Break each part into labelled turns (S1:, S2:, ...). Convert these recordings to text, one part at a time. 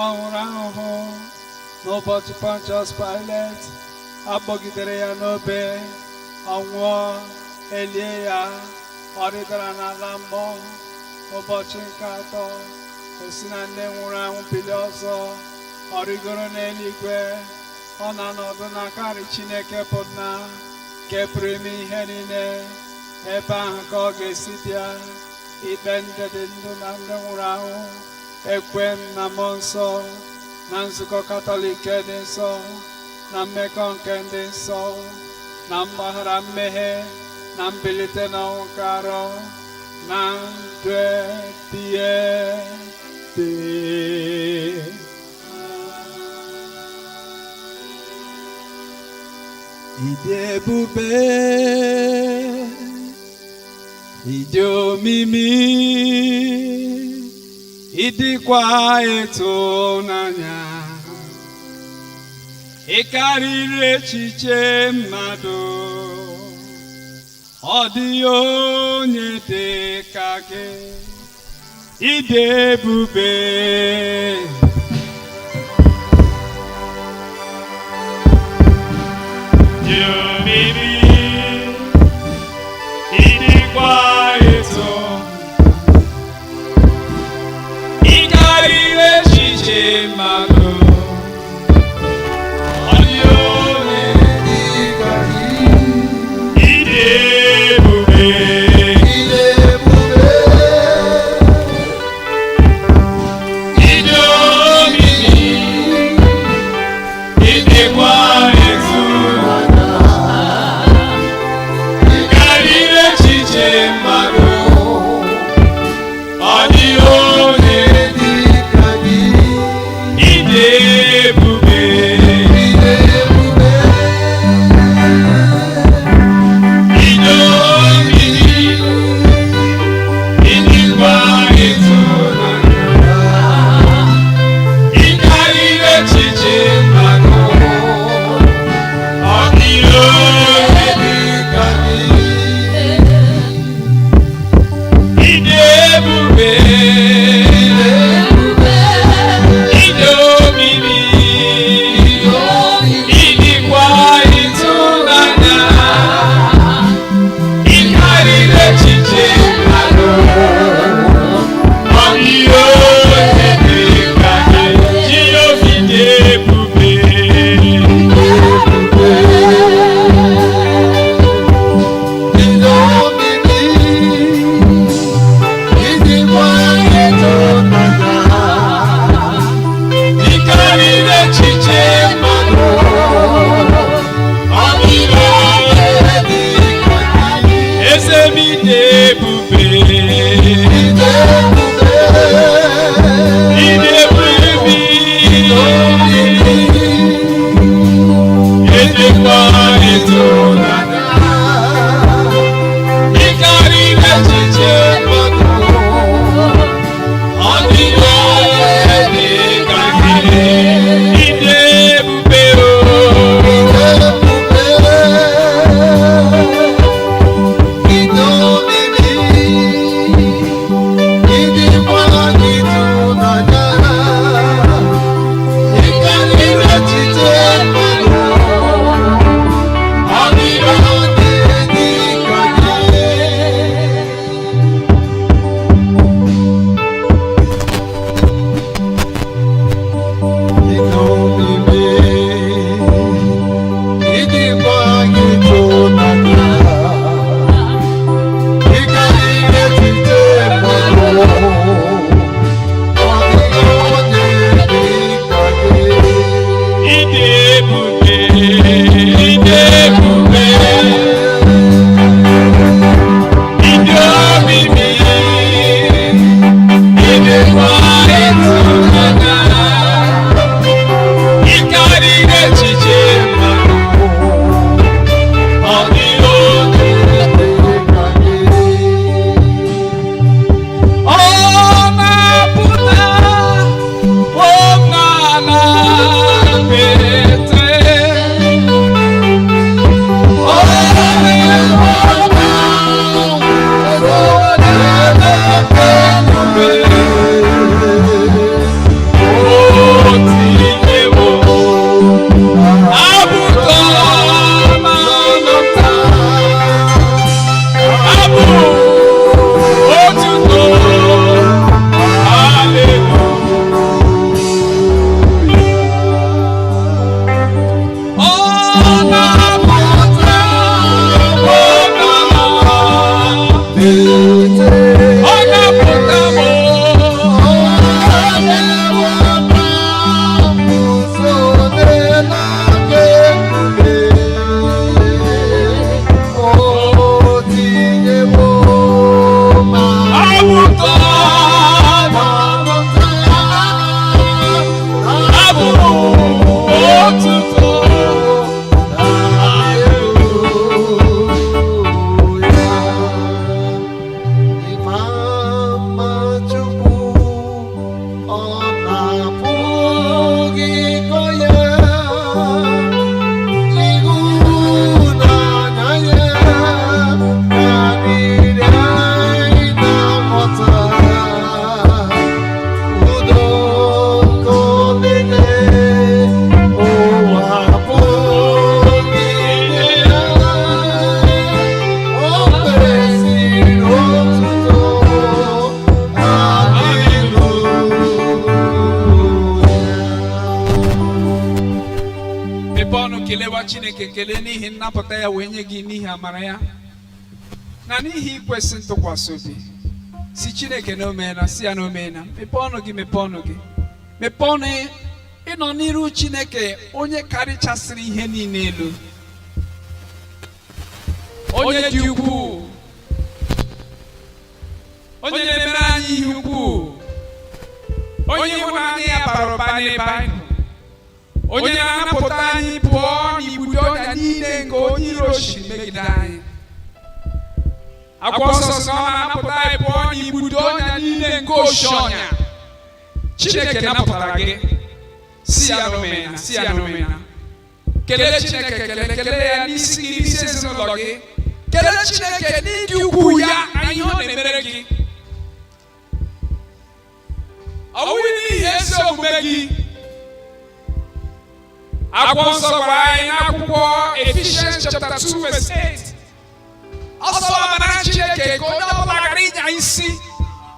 S1: Ọ hụrụ ahụhụ n'ụbọchị Pontius Pilate. A kpọgidere ya n'obe, ọ nwụọ, elie ya, ọ rịdara n'ala mmụọ. Ụbọchị nke atọ, o si na ndị nwụrụ anwụ bilie ọzọ, ọ rịgoro n'eluigwe, ọ na-anọdụ n'aka nri Chineke bụ Nna nke pụrụ ime ihe niile. Ebe ahụ ka ọ ga-esi bịa ikpe ndị dị ndụ na ndị nwụrụ anwụ. Ekwe m na Mmụọ Nsọ, na nzukọ Katọlik dị nsọ, na mmekọ nke ndị nsọ, na mgbaghara mmehie, na mbilite n'ọnwụ nke arụ, na ndụ ebighị ebi. Ịdị ebube, ịdị omimi, ịdịkwa ịtụnanya, ị karịrị echiche mmadụ, ọ dịghị onye dị ka gị, ịdị ebube. Dị omimi, ịdịkwa ịtụ, ị karịrị echiche mmadụ, ọ dịghị onye
S2: Dị ka gị.
S1: Ịdị ebube.
S2: Ịdị ebube.
S1: Ịdị omimi, ịdịkwa ịtụ, ị karịrị echiche mmadụ, ọ dịghị onye.
S2: Dị ka gị.
S1: Ịdị ebube.
S2: Ịdị ebube.
S1: Ịdị omimi, ịdịkwa ịtụnanya, ị karịrị echiche mmadụ, ọ dịghị onye.
S2: Dị ka gị.
S1: Ịdị ebube. Ịdị omimi, ịdịkwa ịtụnanya, ị karịrị echiche mmadụ, ọ dịghị onye dị ka gị. Jehova, dị ebube.
S2: Ịdị omimi, ịdịkwa ịtụnanya.
S1: Ị karịrị echiche mmadụ, ọ dịghị onye.
S2: Dị ka gị.
S1: Eze m, dị ebube.
S2: Ịdị ebube.
S1: Ịdị ebube. Ịdịkwa ịtụnanya, ị karịrị echiche mmadụ, ọ dịghị onye dị ka gị. Ịdị ebube o. Ọ dịghị.
S2: Ịdịkwa ịtụnanya, ịkarịrị echiche mmadụ, ọ dịghị onye dị ka gị.
S1: Ịdị ebube, ịdị ebube, ịdị omimi, ịdịkwa ịtụnanya, ị karịrị echiche mmadụ, ọ dịghị onye.
S2: Dị ka gị.
S1: Ọ na-apụta n'ala apịtị. Ọ na-apụta n'ala apịtị. Kelewa Chineke, kelee n'ihi nnapụta ya wee nye gị, n'ihi amara ya na n'ihi ikwesị ntụkwasị obi. Si Chineke na omeela, si ya na omeela. Mepee ọnụ gị, mepee ọnụ gị, mepee ọnụ. Ịnọ n'iru Chineke, onye karịchasịrị ihe niile elu, onye dị ukwuu, onye na-emere anyị ihe ukwuu, onye ịhụnanya ya bara ụba n'ebe anyị nọ, onye na-anapụta anyị pụọ n'igbudo ọnya niile nke onye iro si megide anyị. Akwụkwọ Nsọ sị na ọ na-anapụta anyị pụọ n'igbudo ọnya niile nke oshi ọnya. Chineke napụtara gị. Si ya n'omena, si ya n'omena. Kelee Chineke, kelee, kelee ya n'isi gị, n'isi ezinụlọ gị. Kelee Chineke n'ịdị ukwuu ya na ihe ọ na-emere gị. Ọ bụghị n'ihi ezi omume gị. Akwụkwọ Nsọ gwara anyị n'akwụkwọ Ephesians chapter 2 verse 8, ọsọ amara Chineke, ka onye ọbụla ghara ịnya isi.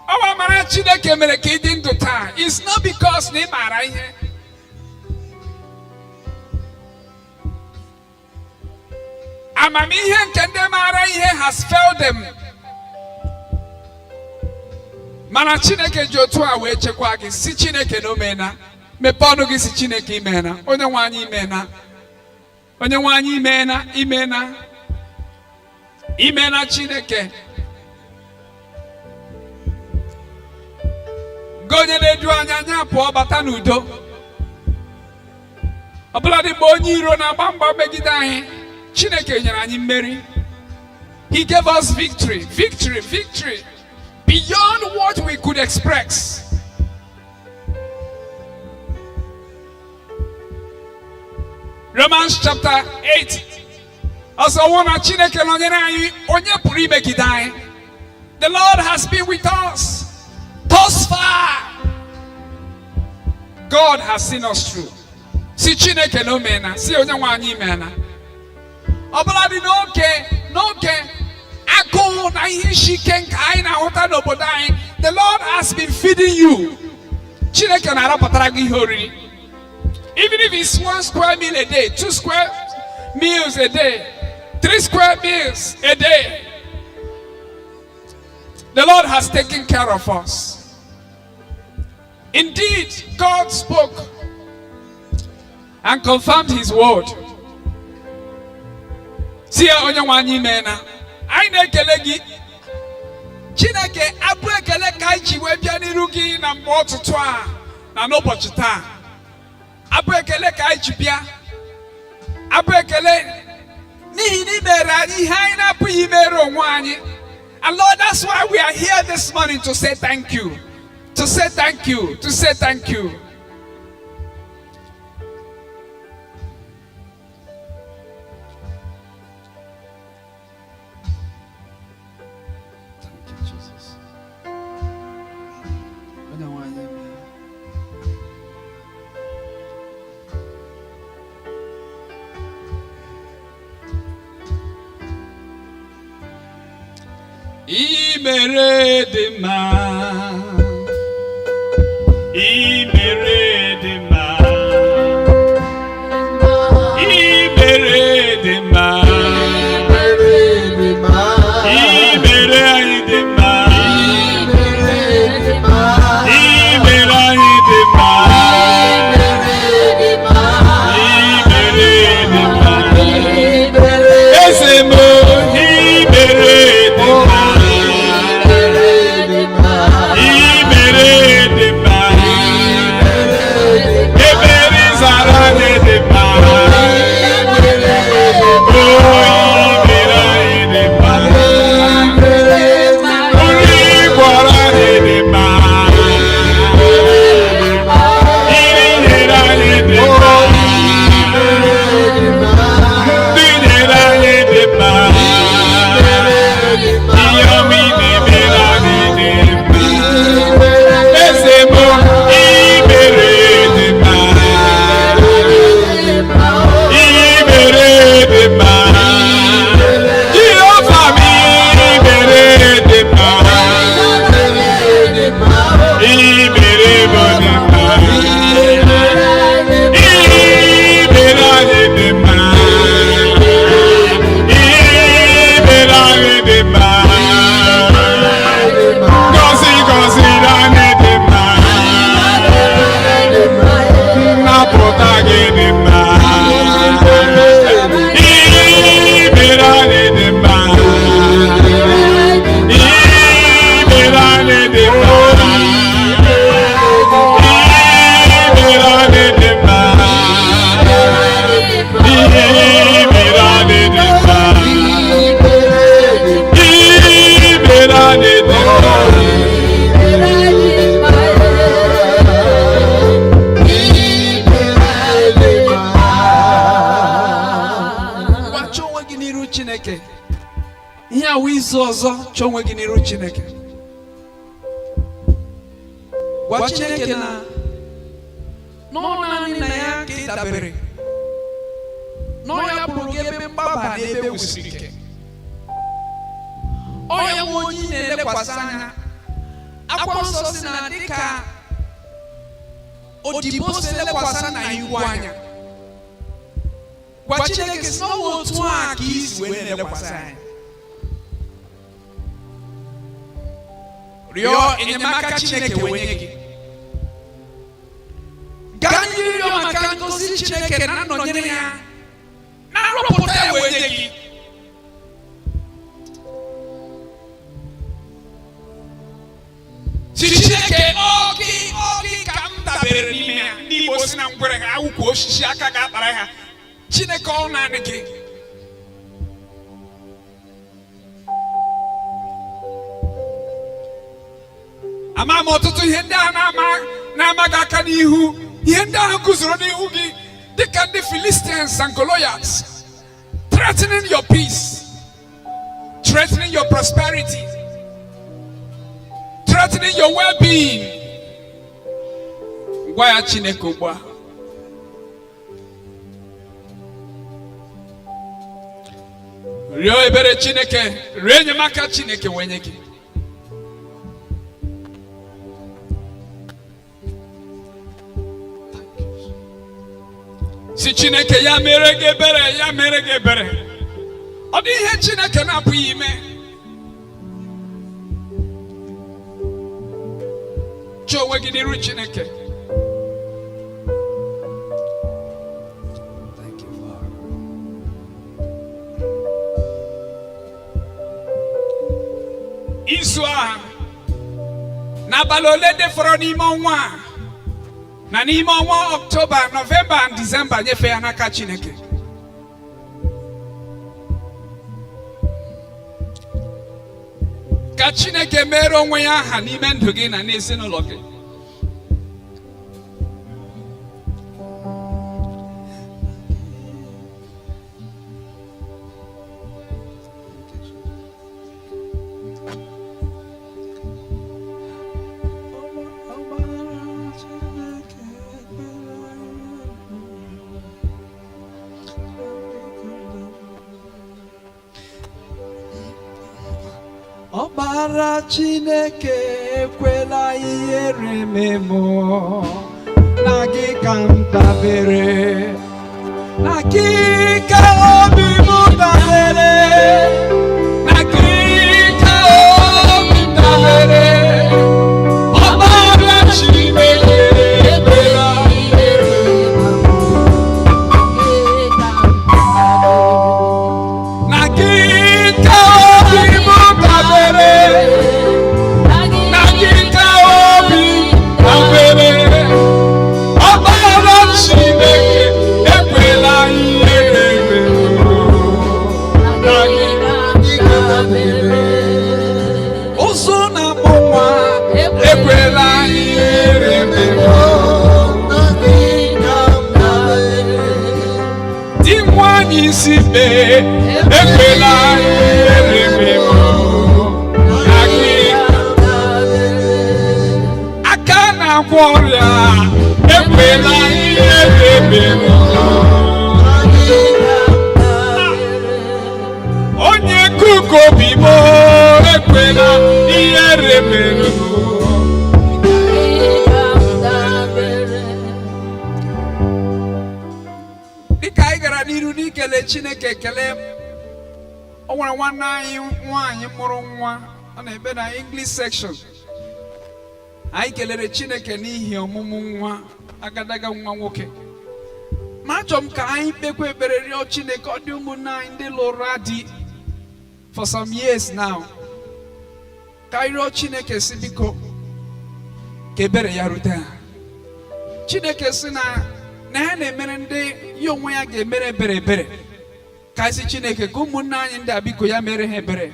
S1: Ọ bụ amara Chineke mere ka ị dị ndụ taa. It's not because na ị maara ihe. Amamihe nke ndị maara ihe has failed them, mana Chineke ji otu a wee chekwaa gị. Si Chineke na omeena. Mepee ọnụ gị, si Chineke imeena. Onye nwe anyị, imeena. Onye nwe anyị, imeena, imeena, imeena. Chineke gị, onye na-edu anyị, anya pụọ bata n'udo. Ọbụladị mgbe onye iro na-agba mgba megide anyị, Chineke nyere anyị mmeri. He gave us victory, victory, victory beyond what we could express. Romans chapter 8, ọsọ wụ na Chineke nọnyere anyị, onye pụrụ imegide anyị? The Lord has been with us thus far. God has seen us through. Si Chineke na o meena. Si onye nwe anyị imeela. Ọbụladị n'oge agụụ na ihe isi ike nke anyị na-ahụta n'obodo anyị, the Lord has been feeding you. Chineke na-arọpụtara gị ihe oriri, even if it's one square meal a day, two square meals a day, three square meals a day. The Lord has taken care of us. Indeed, God spoke and confirmed his word. Si ya, onye nwe anyị, imeela. Anyị na-ekele gị, Chineke. Abụ ekele ka anyị ji wee bịa n'iru gị na mgbe ọtụtụ a na n'ụbọchị taa. Abụ ekele ka anyị ji bịa, abụ ekele n'ihi na ị mere anyị ihe anyị na-apụghị imere onwe anyị. And Lord, that's why we are here this morning, to say thank you, to say thank you, to say thank you. Thank you, Jesus. Onye nwe anyị, amen. I mere dị mma, I mere dị mma, I mere dị mma, I mere anyị dị mma, I mere anyị dị mma, I mere dị mma. Eze m, I mere dị mma, I Ihe awụ izu ọzọ, chọọ onwe gị n'iru Chineke. Gwa Chineke na nọ naanị na ya ka ị dabere, nọ ya bụrụ gị ebe mgbaba na ebe wusiri ike. Ọ ya nwe onye ị na-elekwasị anya. Akwụkwọ Nsọ si na dịka odibo si elekwasị na iwu anya. Gwa Chineke si na ọ bụ otu a ka isi wee na-elekwasị anya. Rịọ enyemaka Chineke wee nye gị. Gaa n'ihu rịọ maka ngozi Chineke na nnọnyere ya na nrọpụta ya wee nye gị. Si Chineke, ọ gị ka m dabere n'ime ya. Ndị Igbo si na ngwere ha awụkwu osisi aka ga-akpara ha. Chineke, ọ naanị gị. Ama m ọtụtụ ihe ndị a na-ama gị aka n'ihu, ihe ndị ahụ guzoro n'ihu gị dịka ndị Philistines and Goliaths, threatening your peace, threatening your prosperity, threatening your well-being. Gwa ya Chineke ugbu a. Rịọ ebere Chineke, rịọ enyemaka Chineke wee nye gị. Si Chineke ya mere gị ebere, ya mere gị ebere. Ọ dị ihe Chineke na-apụghị ime. Chọọ onwe gị n'iru Chineke. Thank you, Father. Izu a, n'abalị ole dị fọrọ n'ime ọnwa a na n'ime ọnwa Ọktoba, Nọvemba na Disemba, nyefee ya n'aka Chineke. Ka Chineke mere onwe ya aha n'ime ndụ gị na n'ezinụlọ gị. Ọkpara Chineke, ekwela ihere memo. Na gị ka m dabere, na gị ka obi m dabere, na gị ka obi m dabere. Ọkpara Chineke, ekwela ihere memo. Na gị ka obi m dabere, na gị ka obi m dabere. Ọkpara Chineke, ekwela ihere memo. Na gị ụzụ na-amụ nwa, ekwela ihere memo. Di nwanyị isi mee, ekwela ihere memo. Na gị aka na-agwọ ọrịa, ekwela ihere memo. Onye kuko obi m, ekwela ihere memo. Dịka anyị gara n'iru n'ikele Chineke ekele, o nwere nwanne anyị nwaanyị mụrụ nwa, ọ na-ebe na English section. Anyị kelere Chineke n'ihi ọmụmụ nwa, agadaga nwa nwoke. Ma achọrọ m ka anyị kpekwa ekpere rịọ Chineke. Ọ dị ụmụnne anyị ndị lụrụ di for some years now, ka anyị rịọ Chineke si biko ka ebere ya rute ha. Chineke si na ya na-emere ndị ya onwe ya ga-emere ebere ebere. Ka anyị sị Chineke ka ụmụnne anyị ndị a, biko, ya mere ha ebere.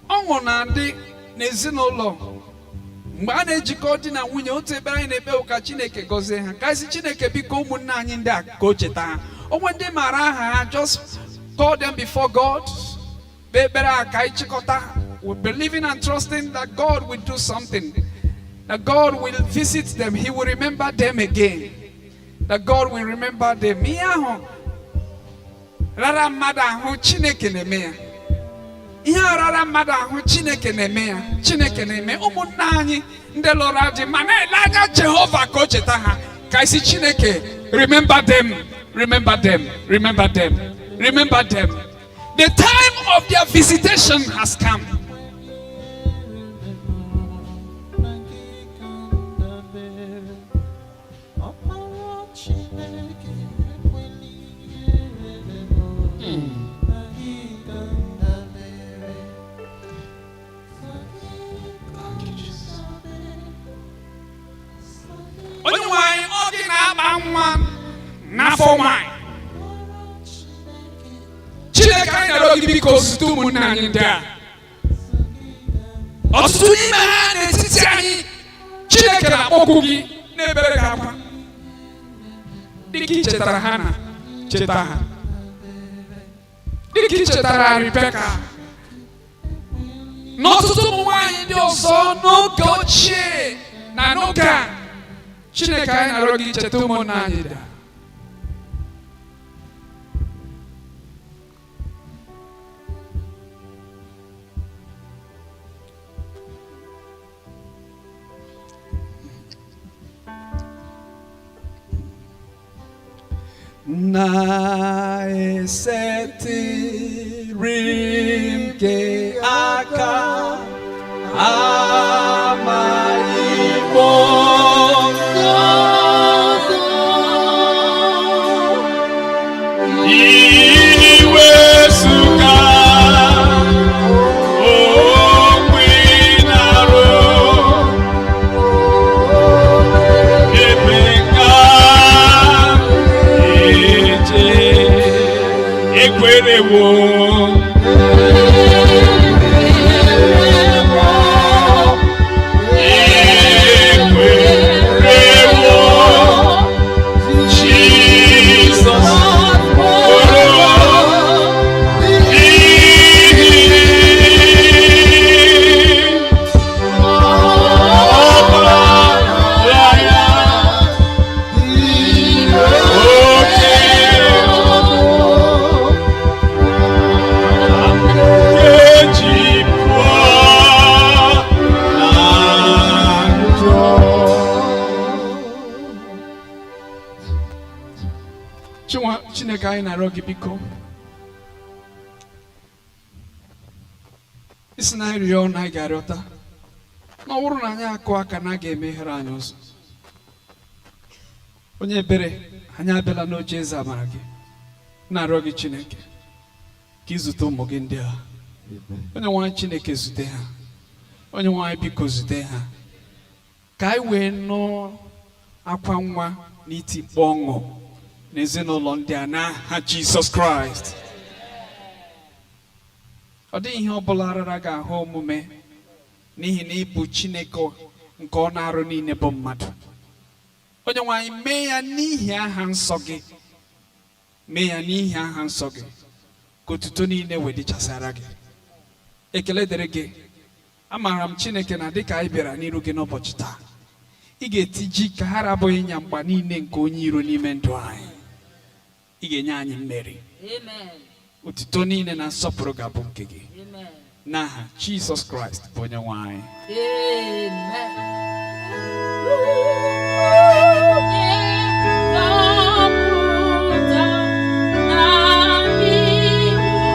S1: Ọṅụ na-adị n'ezinụlọ mgbe a na-ejikọ di na nwunye. Otu ekpere anyị na-ekpe bụ ka Chineke gọzie ha. Ka anyị sị Chineke biko, ụmụnne anyị ndị a, ka o cheta ha. Onwe ndị maara aha ha, just call them before God. Kpee ekpere a ka anyị chịkọta. We believing and trusting that God will do something, that God will visit them. He will remember them again, that God will remember them. Ihe ahụ rara mmadụ ahụ, Chineke na-eme ya. Ihe a rara mmadụ ahụ, Chineke na-eme ya. Chineke na-eme. Ụmụnne anyị ndị lụrụ di ma na-ele anya Jehova ka o cheta ha, ka isi Chineke remember them, remember them, remember them, remember them. The time of their visitation has come.
S2: Na gị ka m dabere, Ọkpara Chineke, ekwela ihere m. Na gị ka m dabere, na gị ka m dabere, sọ gị.
S1: Onye nwe anyị, ọ gị na-akpa nwa n'afọ nwanyị. Chineke, anyị na-arịọ gị, biko zute ụmụnne anyị ndị a. Ọtụtụ n'ime ha n'etiti anyị, Chineke, na-akpọkwu gị na-ebere gị akwa. Dịka ị chetara ha na cheta ha, dịka ị chetara Rebeka na ọtụtụ ụmụ nwaanyị ndị ọzọ n'oge ochie na n'oge a, Chineke, anyị na-arịọ gị, cheta ụmụnne anyị dị a. Na-esetịrị m gị aka amaghị m ọzọ. Iwezuga onwe na-arụ ebe ka eje ekwerewo. Ekwerewo Jizọs bụrụ n'ihi ọbara ya oke eji pụọ na njọ. Chinwa Chineke, anyị na-arịọ gị, biko, isi na anyị rịọ na anyị ga-arịọta, na ọ bụrụ na anyị akụ aka na a ga-emeghere anyị ụzọ. Onye ebere, anyị abịala n'oche eze amara gị, na-arịọ gị, Chineke, ka izute ụmụ gị ndị a. Onye nwe anyị Chineke, zute ha. Onye nwe anyị, biko, zute ha ka anyị wee nụ akwa nwa na iti mkpu ọṅụ n'ezinụlọ ndị a, n'aha Jizọs Kraịst. Ọ dịghị ihe ọ bụla rara gị ahụ omume, n'ihi na ịbụ Chineke nke ọ na-arụ niile bụ mmadụ. Onye nwe anyị, mee ya n'ihi aha nsọ gị, mee ya n'ihi aha nsọ gị, ka otuto niile wee dịchasara gị. Ekele dịrị gị. Amaara m, Chineke, na dịka anyị bịara n'iru gị n'ụbọchị taa, ị ga-etiji ka ha rabụghị ịnya mgba niile nke onye iro n'ime ndụ anyị. Ị ga-enye anyị mmeri.
S3: Amen.
S1: Otuto niile na nsọpụrụ ga-abụ nke gị.
S3: Amen.
S1: N'aha Jizọs Kraịst bụ onye nwe anyị.
S3: Amen. Onye nzọpụta na ịhụnanya.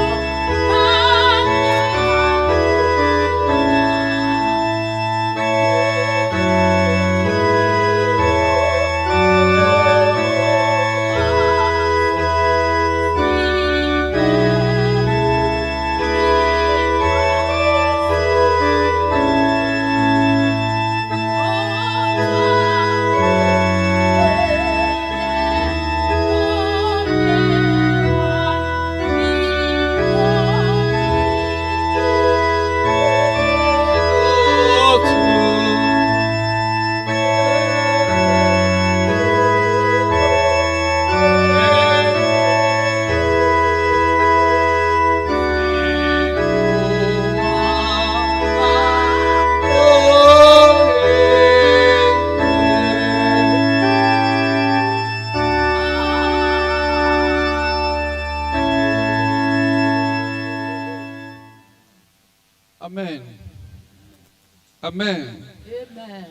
S1: Amen.
S3: Amen.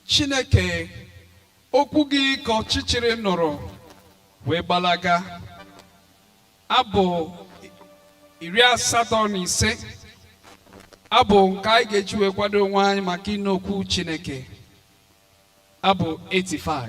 S1: Chineke, okwu gị ka ọchịchịrị nụrụ wee gbalaga. Abụ 85, abụ nke anyị ga-eji wee kwado onwe anyị maka ịnụ okwu Chineke. Abụ 85.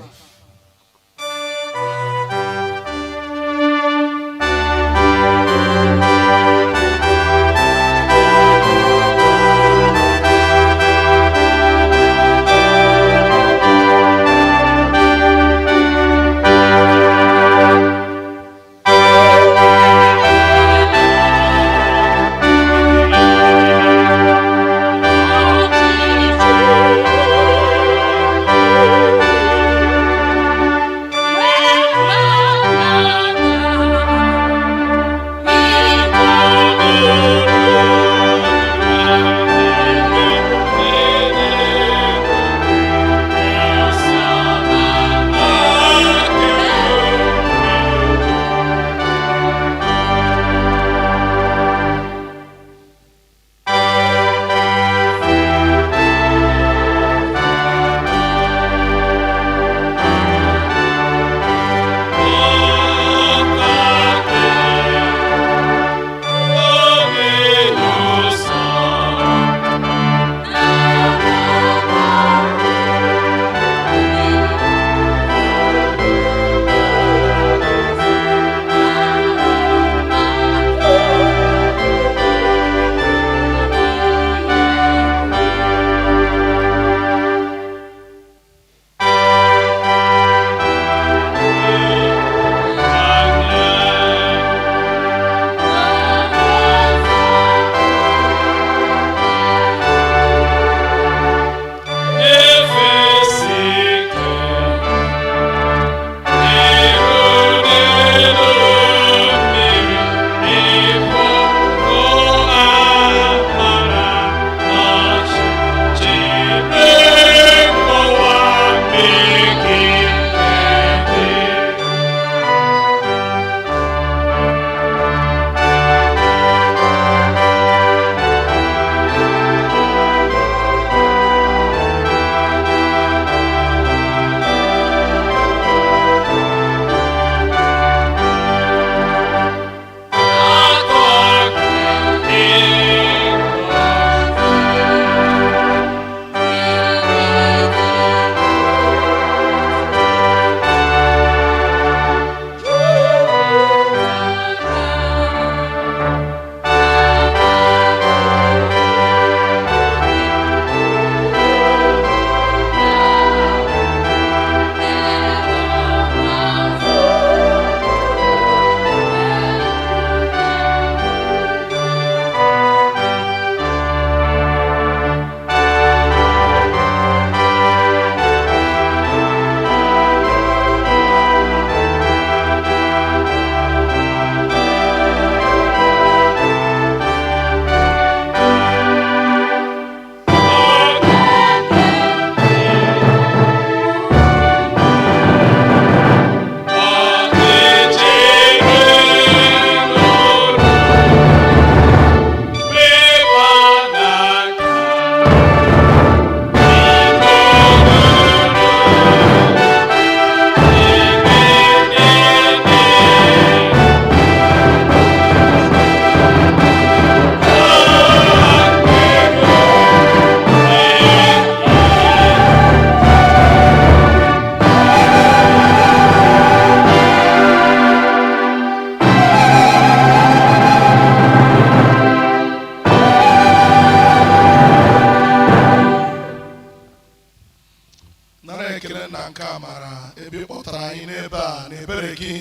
S4: Nara ekele na nke amara ebe ị kpọtara anyị n'ebe a na ebere gị.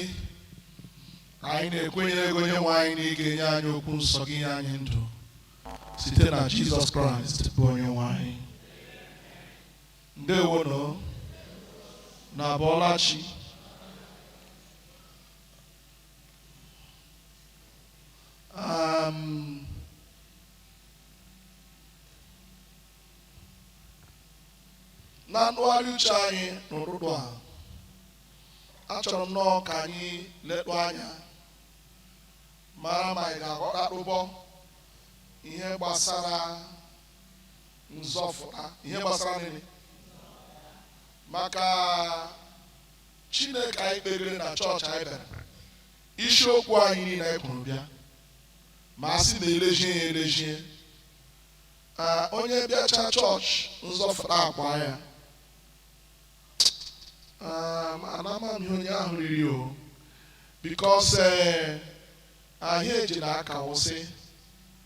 S4: Anyị na-ekwenye ego, onye nwe anyị, na ị ga-enye anyị okwu nsọ gị, nye anyị ndụ site na Jizọs Kraịst bụ onye nwe anyị. Ndewonu na abọọlachi. Na ntụgharị uche anyị n'ụtụtụ a, achọrọ m nnọọ ka anyị letụ anya mara ma anyị ga-aghọtatụbọ ihe gbasara Nzọfụta. Ihe gbasara nini maka Chineke anyị kpegere na chọọchị anyị bịara, isiokwu anyị niile anyị kwuru bịa, ma a sị na elejie ya elejie. Onye bịacha chọọchị, nzọfụta akwa ya. Ana m ihe onye ahụ riri o, because ahịa eji na aka wụsị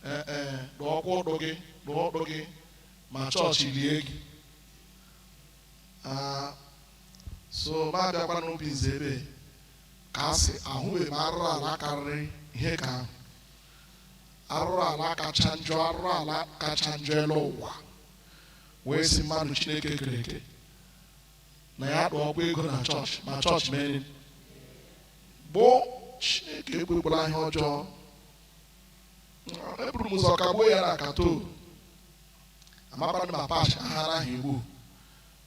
S4: ee rụọkwa ụdụ gị, rụọ ụdụ gị ma chọọchị lie gị. So ma abịakwa n'obi nze ebe ka a sị ahụbeghị m arụrụ ala karịrị ihe ka ahụ, arụrụ ala kacha njọ, arụrụ ala kacha njọ elu ụwa, wee sị mmadụ Chineke kere eke na ya kpọọkwa ego na chọọchị ma chọọchị mere bụ Chineke ekwekwala ihe ọjọọ. Eburu m ụzọ kagbuo ya na kato amakwanụ ma pash ha anaghị egbu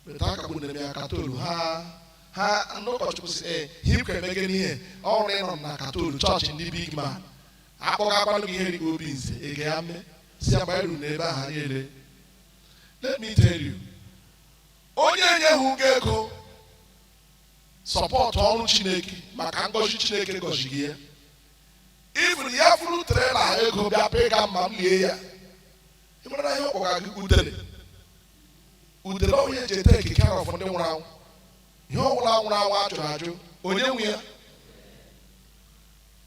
S4: beta akagbu na ya katolu ha ha. Ndị ụkọchukwu si ee hipụ emege n'ihe ọrụ ịnọ na katolu chọọchị ndị big man akpọgakwanụ gị ihe dịka obi nze ege ya mme si ya mgbe anyị ruru n'ebe ahụ anyị ele. Let me tell you, onye enyeghị gị ego support ọrụ Chineke maka ngọzi Chineke gọziri ya, ifuru ya furu trailer ego bịa pịga mma m lie ya. Ị mara na ihe ọ kpọga gị udele, udele onye eji e take care of ndị nwụrụ anwụ. Ihe ọbụla nwụrụ anwụ a jụrụ ajụ, onye nwe ya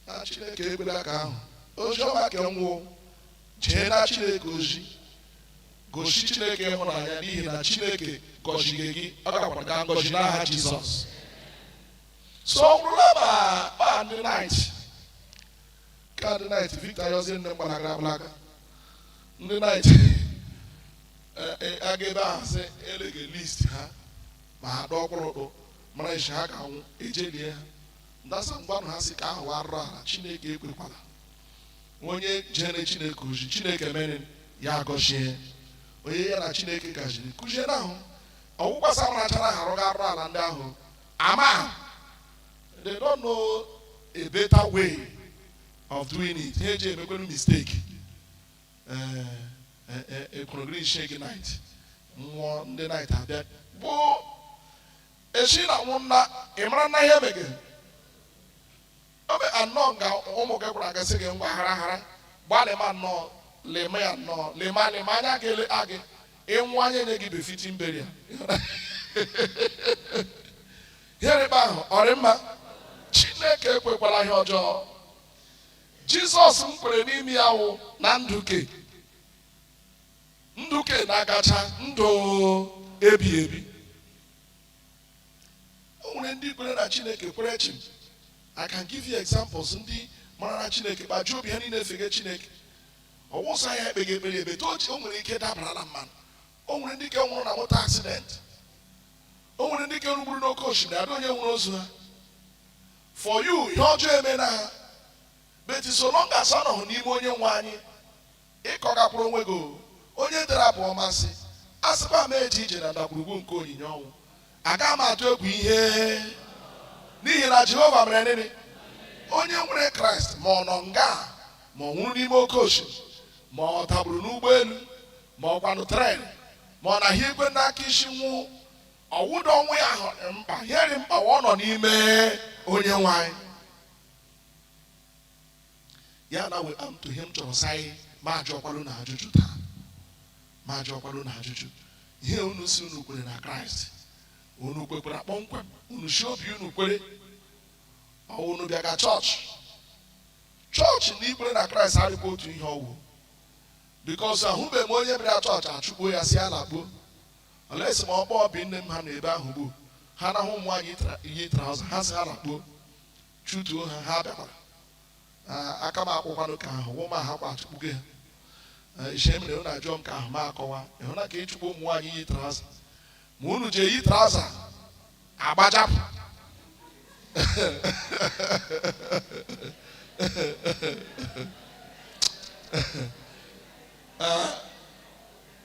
S4: na Chineke ekwela ka ahụ ozi ọma ka nwụọ. Jee na Chineke ozi, gosi Chineke ịhụnanya, n'ihi na Chineke gọziri gị, ọ gakwara ga ngọzi n'aha Jizọs. So ọ bụrụla ma ma ndị knight ka ndị knight Victor Yozie nne m gbalagara agbalaga, ndị knight aga ebe ahụ sị elege list ha ma ha dọọ mara isi ha ga-anwụ, ejelie ha ndasa ngwanụ ha si ka ahụ arụrụ ala. Chineke ekwekwala. Onye jere Chineke ozi, Chineke mere ya agọzie onye ya na Chineke gaziri kụzie na ahụ ọgwụkwasa marachara ha arụga arụ ala ndị ahụ ama. They don't know a better way of doing it. Ha eji emekwenu mistake ekwurugiri isi knight nwụọ, ndị knight abịa bụ esi na nwụ nna. Ị mara na ihe emege obe anọ nga ụmụ gị gwara gị sị gị ngwa hara hara gbalịma nnọọ lema ya nnọọ lema lema anya gị ele gị ịnwụ anya enye gị befitting burial. Ihe rịba ahụ ọ dị mma. Chineke ekwekwala ihe ọjọọ. Jizọs m kwere n'ime ya wụ na ndụ ke ndụ ke na-agacha ndụ ebi ebi. O nwere ndị kwere na Chineke kwere chim. I can give you examples, ndị mara na Chineke kpajuo obi ha niile fege Chineke. Ọwụsa ya ekpeghị ekpere ebe o nwere ike dabara na mmanụ. O nwere ndị ke nwụrụ na moto accident, o nwere ndị ke rugburu n'oke osimiri, adị onye nwụrụ ozu ha. For you, ihe ọjọọ eme na ha, but so long as ọ nọhụ n'ime onye nwe anyị, ịkọgakwuru onwe gị. Onye dere abụ ọma sị, asịkwa m eje ije na ndagwurugwu nke onyinye ọnwụ, aga m atụ egwu ihe, n'ihi na Jehova mere nịnị. Onye nwere Kraịst, ma ọ nọ nga, ma ọ nwụrụ n'ime oke osimiri, ma ọ dagburu n'ụgbọelu, ma ọ kwanụ train, ma ọ na-ahịa igwe n'aka isi nwụ, ọwụda ọnwụ ya ahụ dị mkpa. Ihe dị mkpa, ọ nọ n'ime onye nwe anyị. Ya na we am to ihe m chọrọ saị ma ajụọkwalụ na ajụjụ taa, ma ajụọkwalụ na ajụjụ. Ihe unu si unu kwere na Kraịst, unu kwekwara kpọmkwem? Unu si obi unu kwere? Ọ unu bịa ka chọọchị chọọchị na ikwere na Kraịst adịkwa otu ihe ọwụ, because ahụbeghị m onye bịara chọọchị achụgbuo ya si ala kpuo olesi ma ọ kpọọ bi nne m ha nọ ebe ahụ gbuo ha na ụmụ nwaanyị yi trouser ha si ha lakpuo chutuo ha. Ha bịakwara aka m akwụkwanụ ka ahụ wụ ma ha kwa achụkpugo ha. Ishe mere unu ajụọ m ka ahụ ma akọwa ịhụ na ka ịchụkwu ụmụ nwaanyị yi trouser, ma unu ji eyi trouser agbajapụ.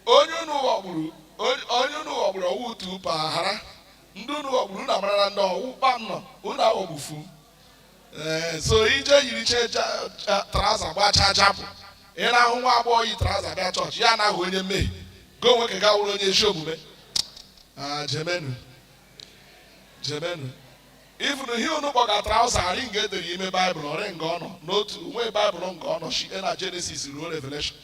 S4: Onye unu ghọgburu, onye unu ghọgburu, ọwụ otu mpaghara ndị unu ghọgburu, unu amara na ndị ọwụ kpam nọ unu aghọgbufu. Ee, so ije yiri che trouser gbachaa japụ, ị na-ahụ nwa agbọghọ yi trouser bịa chọọchị, ya anaghị onye mmehie. Gị onwe ka ga wụrụ onye ezi omume. Ah, jemenu jemenu. Even ihe unu kpọga trouser, arị nga edere ime Baịbụl, ọrị nga ọ nọ n'otu nwe Baịbụl nga ọ nọ shite na Genesis ruo Revelation.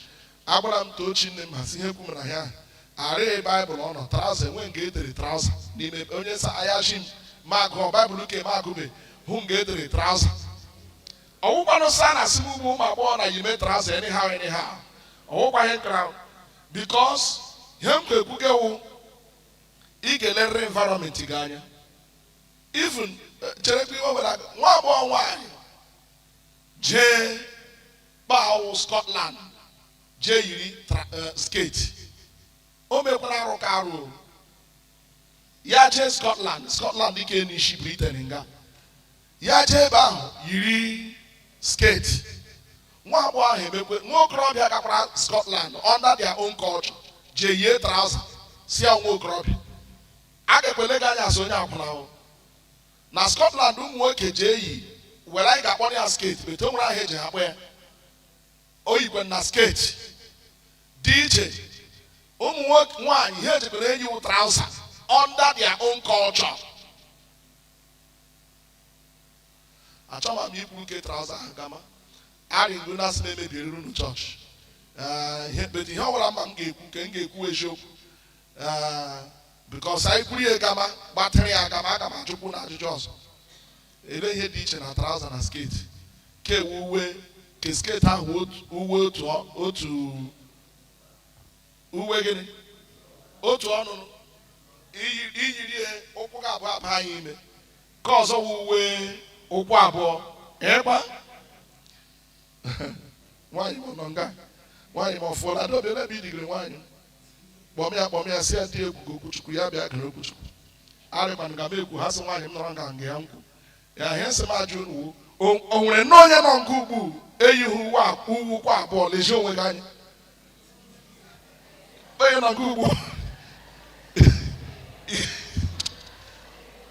S4: Agwara m Tochi nne m ha si ihe kwu m na ya arịghị Baịbụl ọ nọ trouser, enwe nga edere trouser n'ime. Onye sa ayachi m ma gụọ Baịbụl ke ma agụbe hụ nga edere trouser. Ọwụkwanụ sa na asị m ugbo ụmụ agbọghọ na yime trouser anyhow anyhow. Ọwụkwa ihe nkara, because ihe m ga-ekwu wụ ị ga-elerịrị environment gị anya. Even cherekwa iwe were aka, nwa agbọghọ nwaanyị jee kpawụ Scotland, jee yiri skirt, o mekwara arụ ka arụ o. Ya jee Scotland, Scotland ike n'isi Britain, nga ya jee ebe ahụ yiri skirt, nwa agbọghọ ahụ emekwe. Nwa okorobịa gakwara Scotland under their own culture, jee yie trouser, si ya nwa okorobịa a ga-ekwele gị anya asị onye akwụna o. Na Scotland, ụmụ nwoke jee yi were anyị ga-akpọ ya skirt, etu o nwere aha eji akpọ ya, o yikwe na skirt dị iche. Ụmụ nwoke nwaanyị ihe ejikwara enyi wụ trouser under their own culture. Achọghị m ikwu nke trouser ahụ gama arịgo na asị m emebiri unu chọọchị. Ihe mkpedi ihe ọbụla ma m ga-ekwu nke m ga-ekwu eziokwu, because anyị kwuru ya gama gbatịrị ya gama, aga m ajụkwu na ajụjụ ọzọ. Ele ihe dị iche na trouser na skirt? Ke uwe ke skirt ahụ uwe otu uwe gịnị otu ọnụnụ iyiri ya ụkwụ gị abụọ aba anyị ime, ka ọzọ wụ uwe ụkwụ abụọ ịgba. Nwaanyị m nọ nga, nwaanyị m ọfụọla adọbịa ebe idigiri nwaanyị, kpọm ya, kpọm ya, si ya dị egwu okwuchukwu, ya bịa gere okwuchukwu. Arịkwanụ ga m ekwu ha sị nwaanyị m nọrọ nga nga ya nkwụ ya ihe nsị m ajụ unu o nwere nne onye nọ nke ugbu eyighị uwe uwe ụkwụ abụọ? Lezie onwe gị anya, onye nọ nke ugbu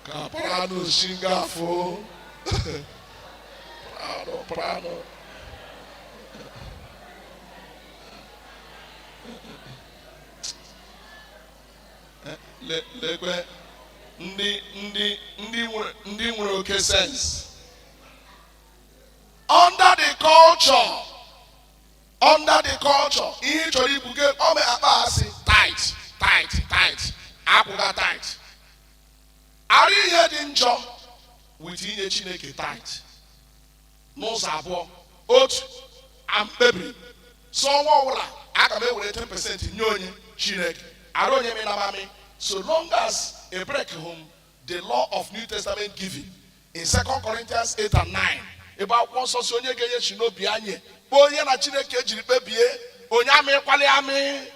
S4: ka prano si ngafụ prano prano. Lekwe ndị nwere oke sense under the culture, under the culture. Ihe ị chọrọ ikwu ke ọ mee akpa asị tight tight tight akwụga tight arụ. Ihe dị njọ with inye Chineke tight n'ụzọ abụọ. Otu, am kpebiri so ọnwa ọbụla aga m ewere 10% nye onye Chineke arụ onye minamami, so long as a break home the law of New Testament giving in 2 Corinthians 8 and 9, ebe akwụkwọ nsọ si onye ga-enye chi n'obi anyị kpọọ onye na Chineke ejiri kpebie onye amịkwali amị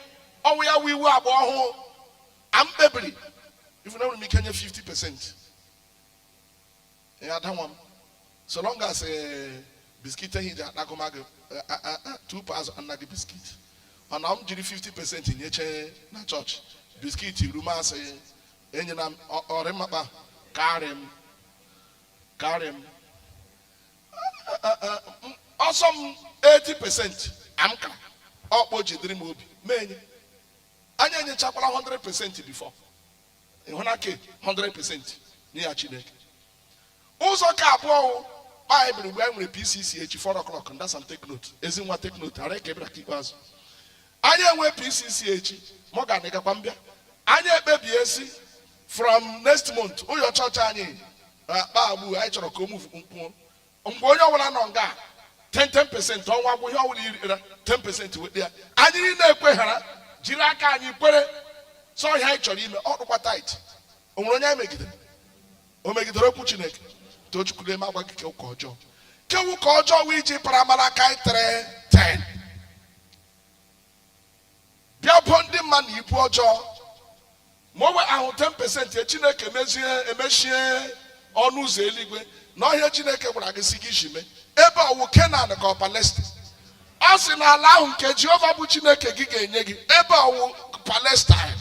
S4: ọnwụ ya wụ iwu agba ọhụụ. Am kpebiri even enwere m ike nye 50% ya adanwa m, so long as biscuit ehi ji akpakọma gị tupu azụ anaghị biscuit, mana m jiri 50% nyeche na chọọchị, biscuit rumasị enyela m ọrịmmakpa karị m karị m ọsọ m 80% amka ọkpọ jidere m obi mee nye anyị enyechakwala 100% before ịhụ na ke 100% nye ya Chineke. Ụzọ ka abụọ wụ baịbụl. Mgbe anyị nwere PCC echi 4 o'clock, ndasam, take note, ezi nwa, take note, ara ka ebịara ka ikpeazụ anyị enwe PCC echi. Morgan gakwa mbịa, anyị ekpebie si from next month ụyọ chọọchị anyị akpa agbu anyị chọrọ ka o move mkpuo mgbe onye ọbụla nọ nga 10 10% ọnwa gwụ, ihe ọbụla irira 10% weta ya. Anyị niile ekweghara jiri aka anyị kwere sọ ihe anyị chọrọ ime. Ọ dụkwa tight. O nwere onye anyị megidere? O megidere okwu Chineke? Tochukwu na-eme agwa gị ke ụka ọjọọ, kewu ka ọjọọ wee iji paramara tere 10 bịa bụ ndị mmadụ ibu ọjọọ. Ma o wee ahụ 10%, Chineke mezie emechie ọnụ ụzọ eluigwe na ọhịa. Chineke gwara gị si gị ji mee ebe ọwụ Kenan ka ọ Palestine. Ọ sị na ala ahụ nke Jehova bụ Chineke gị ga-enye gị, ebe ọwụ Palestine.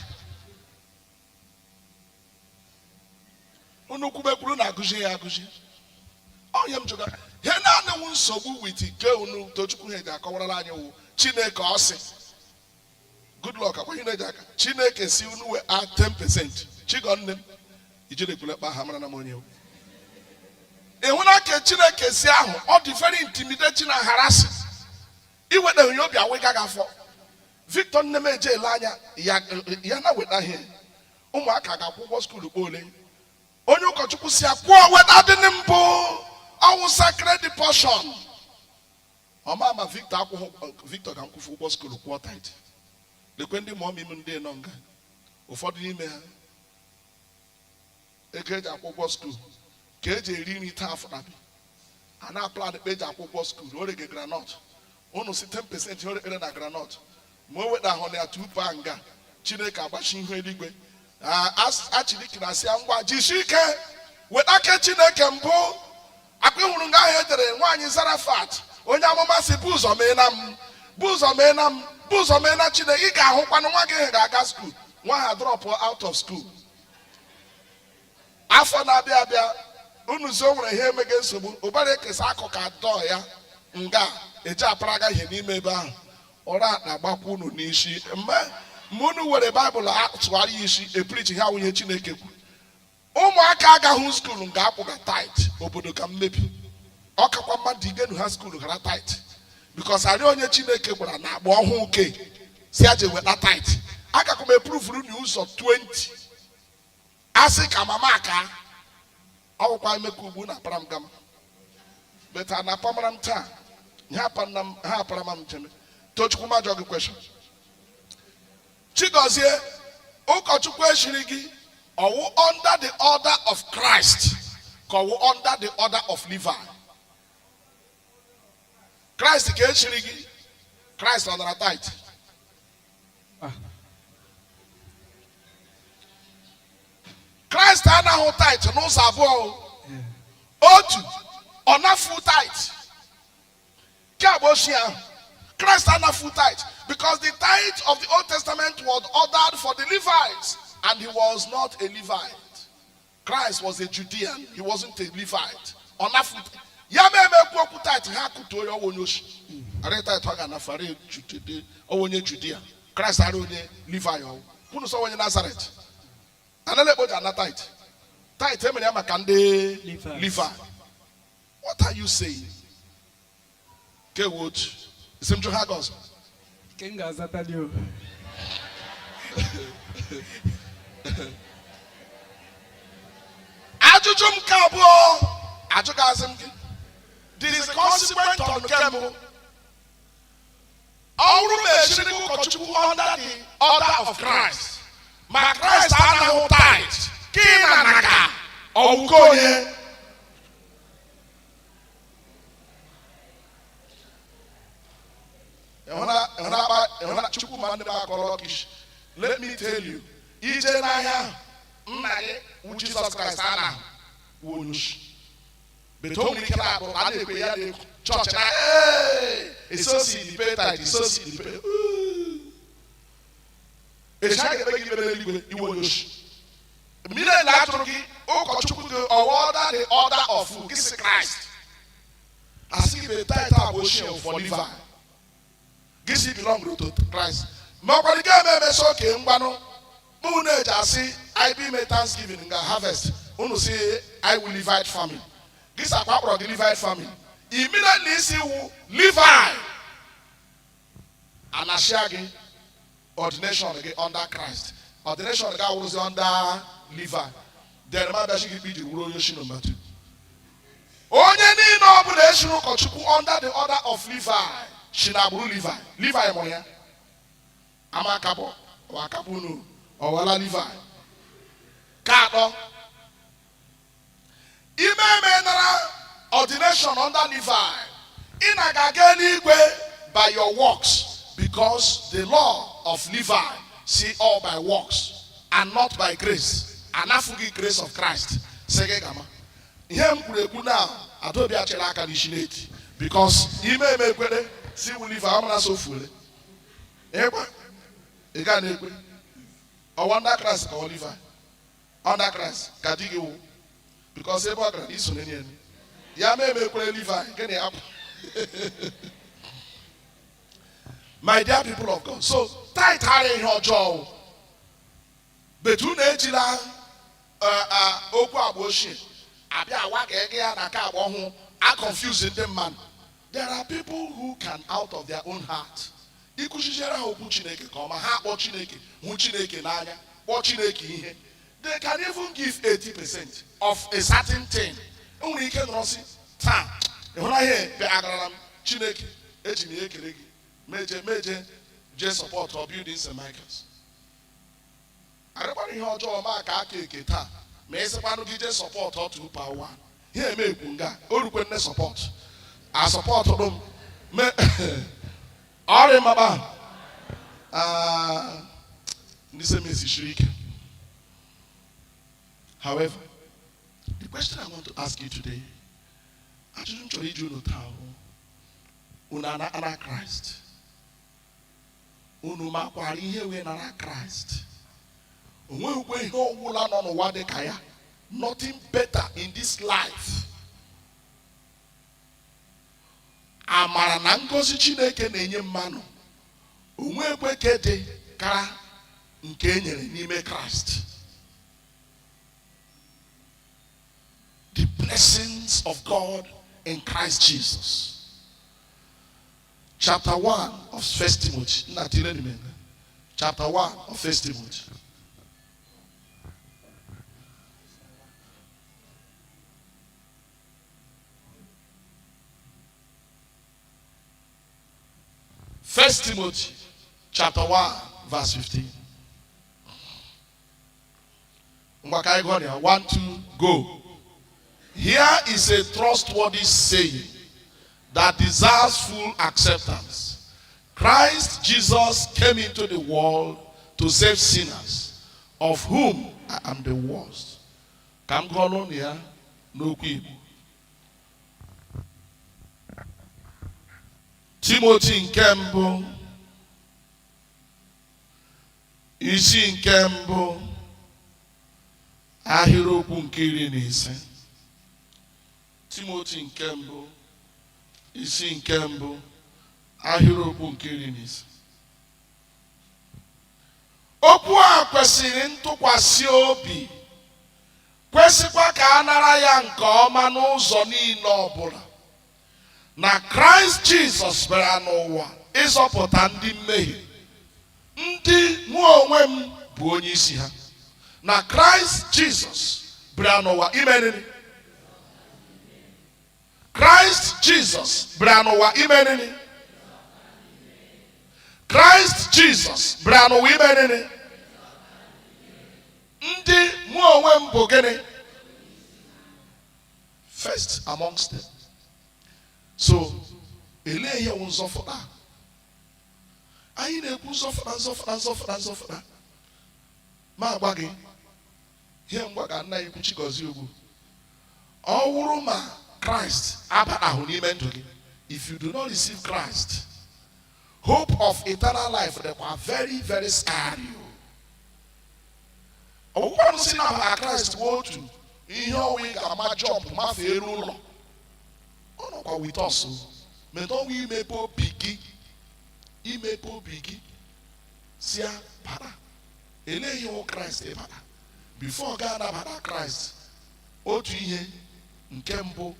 S4: Unu kwubekwuru na agụzie ya agụzie onye m jụga ihe naanị wụ nsogbu with ke unu. Tochukwu ihe ga-akọwarala anyị wụ Chineke ọ sị Good luck akwa ihe na-eji aka Chineke si unu we a 10%. Chigọ nne m ijiri ekwule kpa ha mara na m onye ewu. Ị hụla ka Chineke si ahụ ọ dị very intimidating and harassing. Iweta onye obi awịga gị afọ. Victor nne m eje ele anya ya ya na weta ihe ụmụaka ga-akwụ ụgwọ school kpo ole. Onye ụkọchukwu si akwụọ weta dị mbụ ọwụ sacred portion. Ọma ma Victor akwụghị Victor ga nkwụfu ụgwọ school kwụọ tithe. Lekwe ndị mụọ m ndị nọ nga ụfọdụ n'ime ha ego eji akwụ ụgwọ school ka eji eri nri taa afọ a na plan kpe eji akwụ ụgwọ school o rege groundnut unu si 10% o rekere na groundnut ma o weta ahụ na ya tupu nga Chineke agbachi ihu eluigwe. Achidiki na asị ya ngwa jisie ike weta ke Chineke mbụ. Akpa hụrụ nga ahụ edere nwaanyị Zarafat onye amụma si bụ ụzọ mee na m bụ ụzọ mee na m bụ ụzọ mee na Chineke ị ga-ahụkwanụ nwa gị ga-aga school nwa ha drop out of school. Afọ na-abịa abịa unu zo nwere ihe emeghe nsogbu ụbara ekesa akụkụ atọ ya nga eji aparaga ihe n'ime ebe ahụ ụra na-agbakwa unu n'isi mgbe unu were baịbụl atụgharị ya isi eprichi ha nwunye Chineke kwu ụmụaka agaghị school nga akwụga tithe obodo ka mmebi ọkakwa mmadụ igenu ha school ghara tithe because arị onye Chineke gwara na agba ọhụụ ke si aje weta tithe agakwa m epuruvuru na ụzọ 20 asị ka mama ka ọwụkwa emeka ugbu na apara m gama beta na apamara m taa ha apara m njem. Tochukwu majọ gị question. Chigozie ụkọchukwu eshiri gị ọwụ under the order of Christ ka ọwụ under the order of Levi. Christ ka eshiri gị Christ ọ nara tithe. Christ anaghị tithe n'ụzọ abụọ. Otu ọ nafu tithe nke agba ochie ahụ Christ anafu tithe because the tithe of the Old Testament was ordered for the Levites and he was not a Levite. Christ was a Judean, he wasn't a Levite. Ọ nafu ya ma emekwu okwu tithe ha kụtuo ya ọwụ onye oshi arị tithe ọ ga-anafu arị ọwụ onye Judea. Christ arị onye Levi ọwụ unu sọ onye Nazareth anala ekpoji ana tithe tithe emere ya maka ndị Levi. What are you saying? Ke otu isi m jụ ha gị ọzọ.
S1: Nke m ga-azatali o.
S4: Ajụjụ m nke abụọ ajụgazi m gị this is consequent on nke mbụ. Ọ bụrụ ma echiri ụkọchukwu under the order of Christ ma Christ anaghị tithe ka ị na-anaga ọwụko onye Chukwu ma ndị m akọrọ kish. Let me tell you, ije n'ahịa nna gị wụ Jizọs Kraịst anaghị wụ onye oshi but o nwere ike na-akpọ a na-ekwe ya na-ekwu chọọchị na esosi the pay tithe esosi the pay echi a ga-ekpe gị ikpe n'eluigwe iwe onye oshi mmiri na atụrụ gị ụkọchukwu gị ọwa order the order of gị si Christ asị gị tithe agba ochie for Levi gị si belong to Christ ma ọkwara gị eme emesi oke ngwanụ mụ na-eji asị anyị bụ ime Thanksgiving nga harvest unu si I will Levite family gị si akwa akpọrọ gị Levite family immediately isi wu Levi anashia gị ordination gị under Christ ordination gị awụrụzi under Levi then ma bịachi gị iji wuru onye oshi number 2 onye niile ọbụla eshiri ụkọchukwu under the order of Levi si na agbụrụ Levi. Levi mụrụ ya ama akabọ akabụ unu ọwala Levi ka atọ ime eme nara ordination under Levi ị na-aga eluigwe by your works because the law of Levi see all by works and not by grace. Anafughị grace of Christ sị gị gama ihe m kwuru ekwu na adaobi achịrị aka n'isi n'eti because ime eme ekwere si wu Levi amara so fuole ịkwa ị gaa na-ekwe ọwa under Christ ka ọ Levi under Christ ka di gị wụ because ebe ọ gara iso n'enye ya mee eme ekwere Levi gịnị ya bụ My dear people of God, so tithe ara ihe ọjọọ, but unu ejila okwu agba ochie abịa awa ka ege ya na nke agba ọhụụ a confuse ndị mmadụ. There are people who can, out of their own heart, ịkụziziere ha okwu Chineke ka ọma, ha akpọ Chineke, hụ Chineke n'anya, kpọọ Chineke ihe. They can even give 80% of a certain thing. Enwere ike nọrọ sị taa, ịhụla ihe bịa agarara m Chineke, eji m ya ekele gị, meje meje jee support or building St. Michael's. Arịkwara ihe ọjọọ ma ka aka eke taa, ma ịsịkwanụ gị jee support otu pa one ihe eme ekwu nga o rukwe nne support a support m me ọrịa maba ndị semesi siri ike. However, the question I want to ask you today, ajụjụ m chọrọ iju unu taa bụ, unu ana Kraịst? Unu makwara ihe wee nara Kraịst? O nweghịkwa ihe ọbụla nọ n'ụwa dị ka ya. Nothing better in this life. Amara na ngọzi Chineke na-enye mmanụ, o nweghịkwa ke dị kara nke e nyere n'ime Kraịst. The blessings of God in Christ Jesus. Chapter 1 of 1 Timothy. Nna tire ni menga. Chapter 1 of 1 Timothy. First Timothy chapter 1 verse 15. Ngwa ka anyị gụọ ya. One, two, go. Here is a trustworthy saying that deserves full acceptance. Christ Jesus came into the world to save sinners, of whom I am the worst. Ka m gụọ n'ụlọ ya n'okwu Igbo. Timoti nke mbụ, isi nke mbụ, ahịrịokwu nke 15. Timoti nke mbụ, isi nke mbụ, ahịrịokwu nke 15. Okwu a kwesịrị ntụkwasị obi, kwesịkwa ka a nara ya nke ọma n'ụzọ niile ọbụla, na Kraịst Jizọs bịara n'ụwa ịzọpụta ndị mmehie, ndị mụ onwe m bụ onye isi ha. Na Kraịst Jizọs bịara n'ụwa ime gịnị? Kraịst Jizọs bịara n'ụwa ime gịnị? Kraịst Jizọs bịara n'ụwa ime gịnị? Ndị mụ onwe m bụ gịnị? First amongst them. So, elee ihe wụ nzọfụta? Anyị na-ekwu nzọfụta, nzọfụta, nzọfụta, nzọfụta. Ma agwa gị ihe ngwa ka nna ikwu Chigozie ugwu. Ọ wụrụ ma Kraịst abatahụ n'ime ndụ gị, if you do not receive Christ, hope of eternal life dịkwa very very scary. Ọgwụkwanụ si nabata Kraịst bụ otu ihe ọnwụ ị ga-ama jump mafee elu ụlọ. Ọ nọkwa with us, metụ ọnwụ imepe obi gị, imepe obi gị si ya bata. Elee ihe wụ Kraịst ịbata? Before ga anabata Kraịst, otu ihe nke mbụ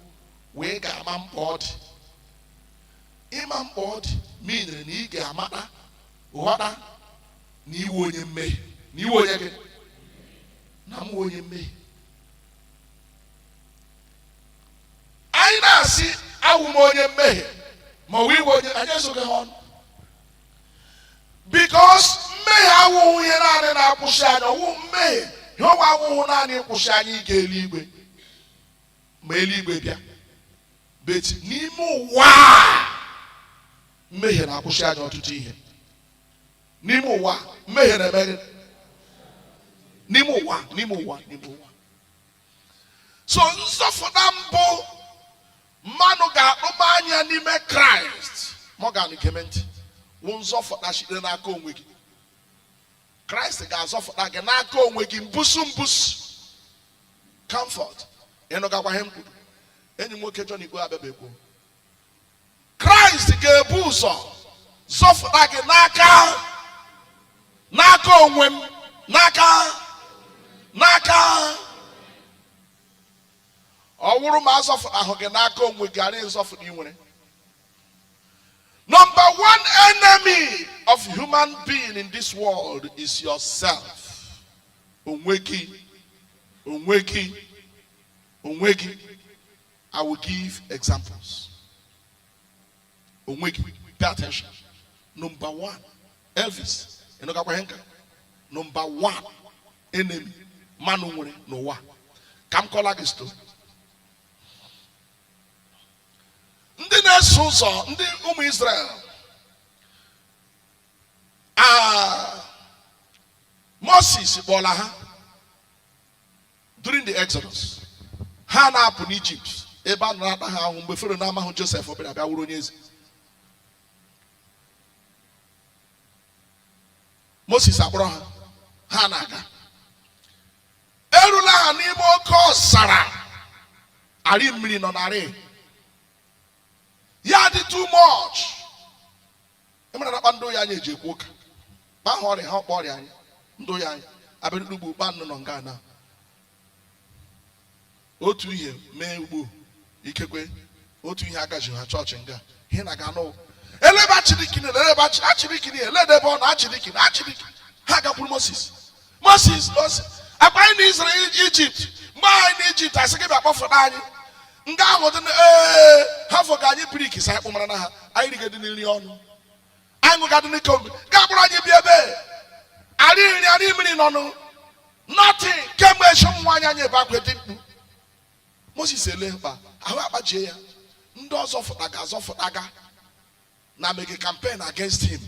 S4: wee ga-ama mkpa ọ dị. Ịma mkpa ọ dị meanere na ị ga-amata, ghọta na iwe onye mmehie, na iwe onye gị, na mụ onye mmehie. Anyị na-asị awụ m onye mmehie, ma ọ bụ iwe onye anyị ezoghị ha ọnụ, because mmehie awụghị ihe naanị na-akwụsị anyị. Ọwụ mmehie ihe ọnwa awụghị naanị ịkwụsị anyị ịga eluigwe ma eluigwe bịa, but n'ime ụwa a, mmehie na-akwụsị anyị ọtụtụ ihe. N'ime ụwa, mmehie na-eme gịnị? N'ime ụwa, n'ime ụwa, n'ime ụwa. So nzọfụta mbụ mmadụ ga-akpụba anya n'ime Kraịst, Morgan geme ntị, wụ nzọfụta site n'aka onwe gị. Kraịst ga-azọfụta gị n'aka onwe gị, mbusu mbusu. Comfort, ịnụgakwa ihe m kwuru? Enyi m nwoke John Ikpe abịabekwu. Kraịst ga-ebu ụzọ Zọfụta gị n'aka n'aka onwe m, n'aka n'aka. Ọ wụrụ ma azọfụta ahụ gị n'aka onwe gị, ara ịzọfụta ị nwere. Number one enemy of human being in this world is yourself. Onwe gị, onwe gị, onwe gị. I will give examples. Onwe gị, pay attention. Number one, Elvis, ịnụgakwa ihe nka? Number one enemy mmanụ nwere n'ụwa. Ka m kọla gị story. Ndị na-eso ụzọ ndị ụmụ Israel, Moses kpọla ha during the Exodus. Ha na-apụ n'Egypt ebe a nọrọ ata ha ahụ mgbe Fero na-amahụ Joseph bịara bịa wụrụ onye eze. Moses akpọrọ ha, ha na-aga. Erula ha n'ime oke ọzara, arị mmiri nọ narị ya dị too much. Emere na akpa ndị oyi anyị eji ekwu ụka kpa ha ọrịa, ha ọkpa ọrịa anyị ndị oyi anyị abịa ugbo kpa nnụ nọ nga na otu ihe mee ugbo ikekwe otu ihe agaji ha chọọchị nga ihe na ga nụ elebe achiriki na elebe achiriki na elede ebe ọ na achiriki na achiriki. Ha gakwuru Moses, Moses, Moses, akpa anyị na Israel Egypt, mgbe anyị na Egypt asị gị bịa kpọfụta anyị nga ahụ dị ee ha fọ ka anyị brik sa anyị kpụmara na ha anyị rigedi nri ọnụ anyị ṅụgadị n'ike obi ga-akpụrụ anyị bịa ebe arị nri arị mmiri nọnụ nothing kemgbe echi ụmụ nwaanyị anyị ebe akwa eti mkpu. Moses ele mkpa ahụ akpajie ya, ndị ọzọ fụtaga azọfụtaga na mege campaign against him.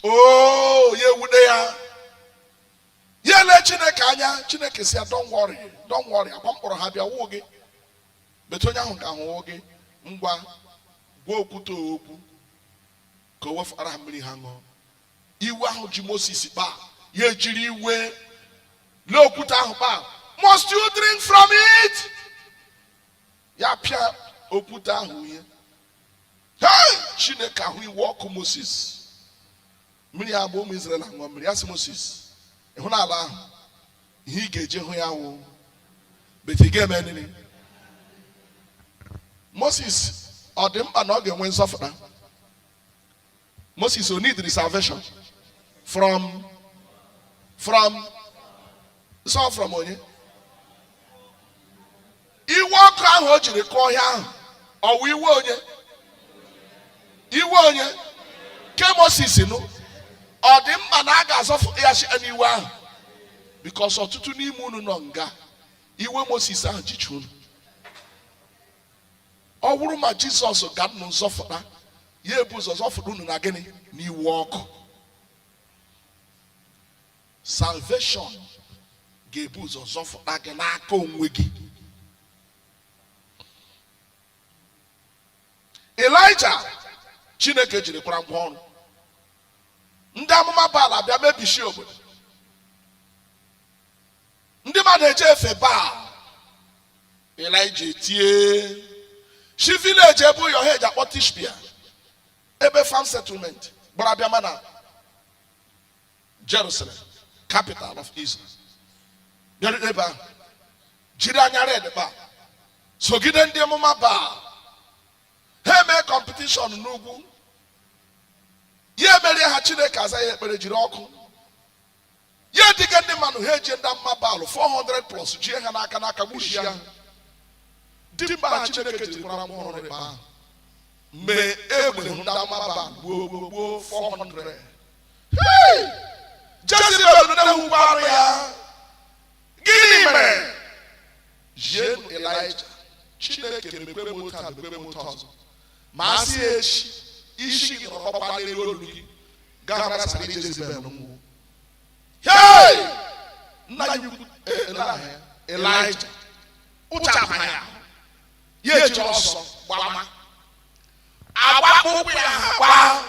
S4: Oh, ya ewude ya, ya ele Chineke anya. Chineke si ya don't worry, don't worry, akwa mkpọrọ ha bịa wụ gị betu onye ahụ ka ahụhụ gị ngwa gwa okwute okwu ka o wefụtara ha mmiri ha ṅụọ. Iwe ahụ ji Moses kpaa ya, ejiri iwe lee okwute ahụ kpaa, must you drink from it? Ya pịa okwute ahụ ihe. Hey! Chineke ahụ iwe ọkụ Moses, mmiri agba ụmụ Israel aṅụọ mmiri. Ya sị Moses, ịhụ n'ala ahụ ihe ị ga-eje hụ ya wụ bet ị ga-eme nini. Moses ọ dị mkpa na ọ ga-enwe nzọfụta. Moses o need salvation from so from onye? Iwe ọkụ ahụ o jiri kụọ ọhịa ahụ ọ wụ iwe onye? Iwe onye? Ke Moses nụ ọ dị mkpa na a ga-azọfụta ya site n'iwe ahụ, because ọtụtụ n'ime unu nọ nga iwe Moses ahụ jichi unu. Ọ bụrụ ma Jizọs ga nụ nzọfụta ya ebu ụzọ zọfụta unu na gịnị? N'iwe ọkụ. Salvation ga-ebu ụzọ zọfụta gị n'aka onwe gị. Elijah Chineke jiri kwara ngwa ọrụ ndị amụma Baal abịa mebisi obodo, ndị mmadụ eje efe Baal. Elijah etie shi village ebe ụyọ ha eji akpọ Tishbia, ebe farm settlement gbara bịa mana Jerusalem, capital of Israel, bịara ebe ahụ jiri anya red kpa sogide ndị amụma Baal. Ha eme competition n'ugwu, ya emerie ha. Chineke aza ya ekpere jiri ọkụ ya ediga ndị mmadụ ha eji ndị amụma Baal 400 plus jie ha n'aka n'aka gbuchie ha. Dimkpa Chineke jiri kwara ngwa ọrụ ịkpa ahụ mgbe egbe hụ ndị amụma Baal gbuo gbuo gbuo 400. Hey! Jezebel na-ewukwarụ ya. Gịnị mere? Jienu Elijah, Chineke mekwe m otu a mekwe m otu ọzọ, ma a sị echi isi gị nọrọkwa n'elu olu gị gaa mara Jezebel nwụ. Hey! Nna ya ukwu Elijah ụchapụ ya, ya ejiri ọsọ gbama agbakpọ ụkwụ ya ha gbaa.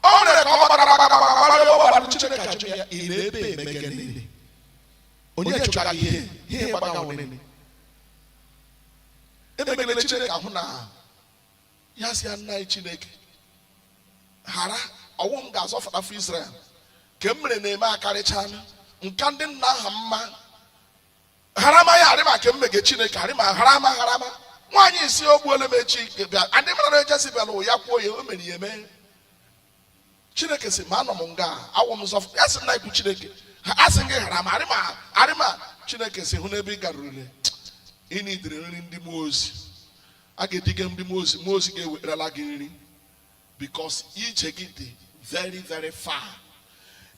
S4: O nwere ka ọ gbara gbara gbara gbara ebe ọ gbara. Chineke ajụ ya, ị na-ebe eme gịnị? Onye chụgara ihe ihe gbaga nene emegele. Chineke ahụ na Ya sị ya, nna anyị Chineke, ghara ọwụ m ga-azọfụta afọ Israel ka m mere na-eme akarịchala nka ndị nna aha mma. Harama ya arịma ka m mege Chineke arịma harama harama. Nwaanyị isi o gbuola m echi bịa adị mara na Jezebel ya kwuo ya o mere ya eme. Chineke sị ma anọ m nga awụ m zọfụ ya sị nna ikwu Chineke a sị gị harama arịma arịma. Chineke sị hụ n'ebe ị garurule ị nidiri nri ndị mmụọ ozi a ga-ediga ndị mmụọ ozi, mmụọ ozi ga-ewerela gị nri because ije gị dị very very far.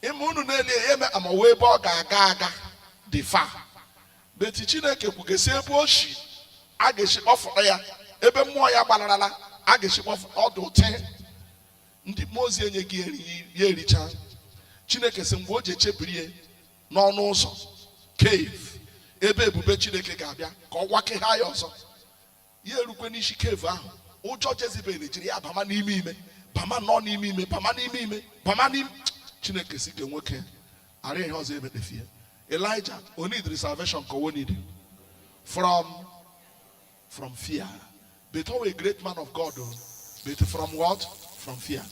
S4: Ime unu na-eli ya eme amawa ebe ọ ga-aga aga dị far, but Chineke kwugesi ebe o si a ga-esi kpọfụta ya, ebe mmụọ ya gbalarala a ga-esi kpọfụta ọdụ ụtị ndị mmụọ ozi enye gị eri ya ericha. Chineke sị mgbe o ji echebiri ya n'ọnụ ụzọ cave ebe ebube Chineke ga-abịa ka ọ wakegha ya ọzọ, ya erukwe n'isi cave ahụ, ụjọ Jezebel jiri ya bama n'ime ime, bama nọ n'ime ime, bama n'ime ime, bama n'ime. Chineke si ka nwoke ara ihe ọzọ emekpefie. Elijah o need salvation ka o need from fear, but oh, a great man of God o, but from what? From fear.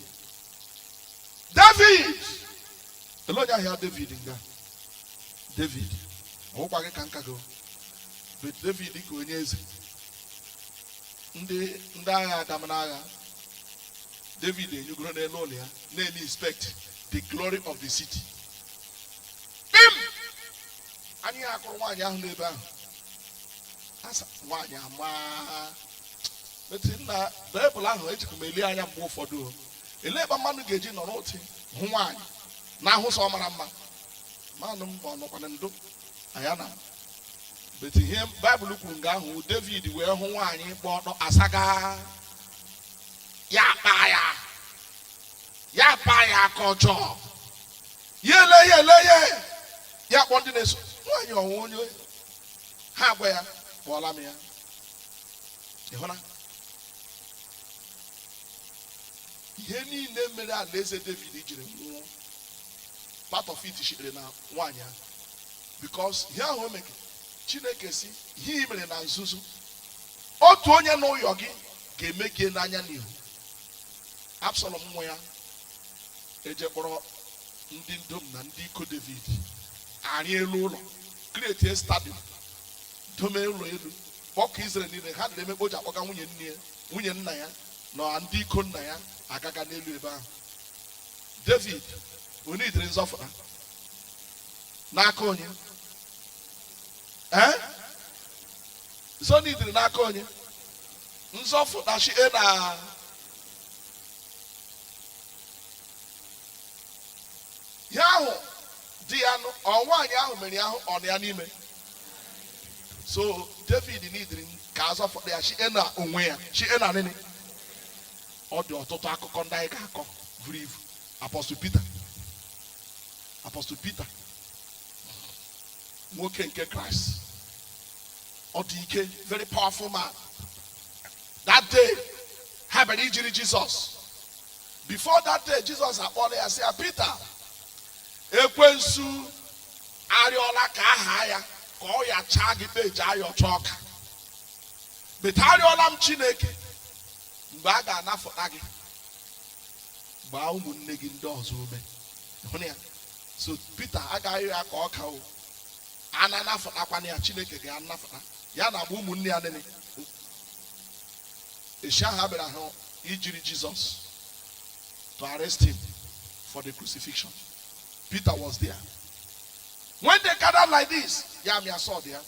S4: David, ele onye ahịa David nga David ọwụkwa gị ka nka gị o. But David ka onye eze ndị ndị agha agam n'agha, David enyugoro n'elu ụlọ ya na-eme inspect the glory of the city. Bim! Anyị akụrụ nwaanyị ahụ n'ebe ahụ asa nwaanyị ama eti nna Baịbụl ahụ ejikwa m eli anya mgbe ụfọdụ o. Elee ebe mmadụ ga-eji nọrọ ụtị hụ nwaanyị na ahụ sọ mara mma mmanụ m ọ nọkwana ndụ anya na but ihe Baịbụl kwuru nga ahụ, David wee hụ nwaanyị gba ọtọ asaga ya kpaa ya, ya kpaa ya aka ọjọọ, ya ele ya ele ya ya kpọọ ndị na-eso nwaanyị ọnwụ onye ha agwa ya kpọọla m ya. Ị hụla ihe niile mere alaeze David jiri nwụọ, part of it sitere na nwaanyị ahụ because ihe ahụ o mere, Chineke si ihe i mere na nzuzo, otu onye n'ụyọ gị ga-eme gị n'anya n'ihu. Absalom nwa ya eje kpọrọ ndị ndom na ndị iko David arị elu ụlọ, create stadium, dome ụlọ elu, kpọkọ Israel niile ha dịrị emekpo ji akpọga nwunye nne ya, nwunye nna ya na ndị iko nna ya agaga n'elu ebe ahụ. David onidiri nzọfụta n'aka onye ee zonidiri n'aka onye nzọfụta shi e na ya ahụ di ya nụ ọ nwaanyị ahụ mere ya ahụ ọ nọ ya n'ime. So David nidiri ka azọfụta ya shi e na onwe ya shi e na nini. Ọ dị ọtụtụ akụkọ ndị anyị ga-akọ buru ibu. Apostle Peter, Apostle Peter nwoke nke Christ, ọ dị ike, very powerful man. That day ha bịara ijiri Jesus. Before that day, Jesus akpọrọ ya sị ya, Peter, ekwensu arịọla ka aha ya ka ọ ya chaa gị peji ayọcha ọka, but arịọla m Chineke mgbe a ga-anafụta gị, gbaa ụmụnne gị ndị ọzọ ume. Hụ ya. So Peter agaghị ya ka ọka o a na-anafụtakwana ya, Chineke ga-anafụta ya na agba ụmụnne ya nene. Eshi ahụ a bịara hụ ijiri Jesus to arrest him for the crucifixion, Peter was there. When they gathered like this, ya mịa sword ya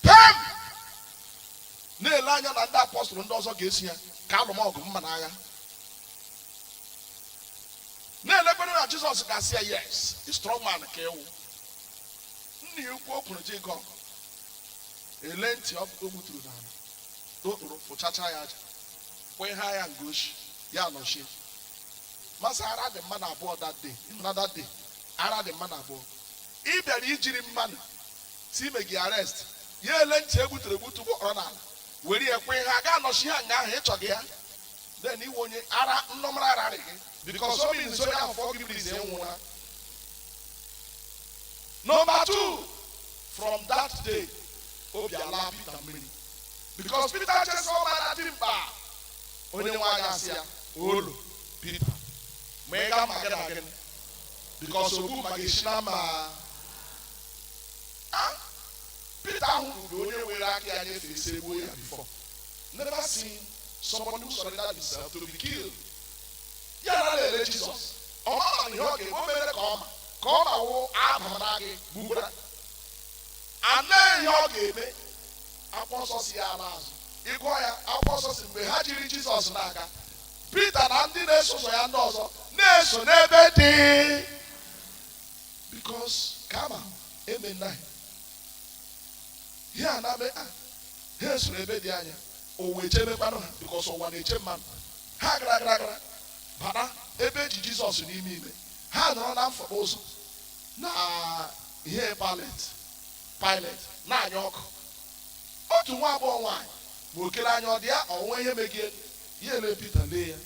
S4: pem na-ele anya na ndị apọstụl ndị ọzọ ga-esi ya ka alụmọgụ mma n'agha na-elekwere na Jizọs ga-asị ya, yes, a strong man ka ewu nna ya ukwu o kwuru ji gọ ele ntị o gbuturu n'ala okporo fụchacha ya aja kwee ha ya ngoshi ya nọchie masị ara dị mmadụ abụọ that day. Ịhụna that day ara dị mmadụ abụọ ị bịara ijiri mmadụ si ime gị arrest ya ele ntị egbutere egbutu gbọrọ n'ala were ya kwee ha ga anọchi ha nga ahụ ịchọ gị ya, then iwe onye ara nnọmara ararị gị because o means onye ahụ forgive please nwụna. Number two, from that day obi ala Peter mmiri because Peter chesọ mara dị mkpa. Onye nwe anyị asị ya, olu Pita, ma ị ga ma gị na gịnị, because ogbu ma ga-esi na ma. Ah, Pita ahụ bụ onye were aka ya nyefee isi egbuo ya before. Never seen somebody who surrendered himself to be killed. Ya na na-ele Jizọs, ọ mara na ihe ọ ga-eme, o mere ka ọ ma wụ aba gị gbugbara anaghị ihe ọ ga-eme. Akwụkwọ nsọ si ya ala azụ ịgụọ ya. Akwụkwọ nsọ si mgbe ha jiri Jizọs n'aka, Pita na ndị na-eso ụzọ ya ndị ọzọ na-eso n'ebe dị, because kama eme nna ihe a na-eme a, ha esoro ebe dị anya, ụwa echebekwanụ ha, because ụwa na-eche mmadụ. Ha gara gara gara bata ebe eji Jizọs n'ime ime. Ha nọrọ na mfọdụ ụzọ na ihe Pilate na-anya ọkụ. Otu nwa agbọghọ nwaanyị ma okere anya ọ dị ya ọnwa ihe megie ya, ele Pita, lee ya.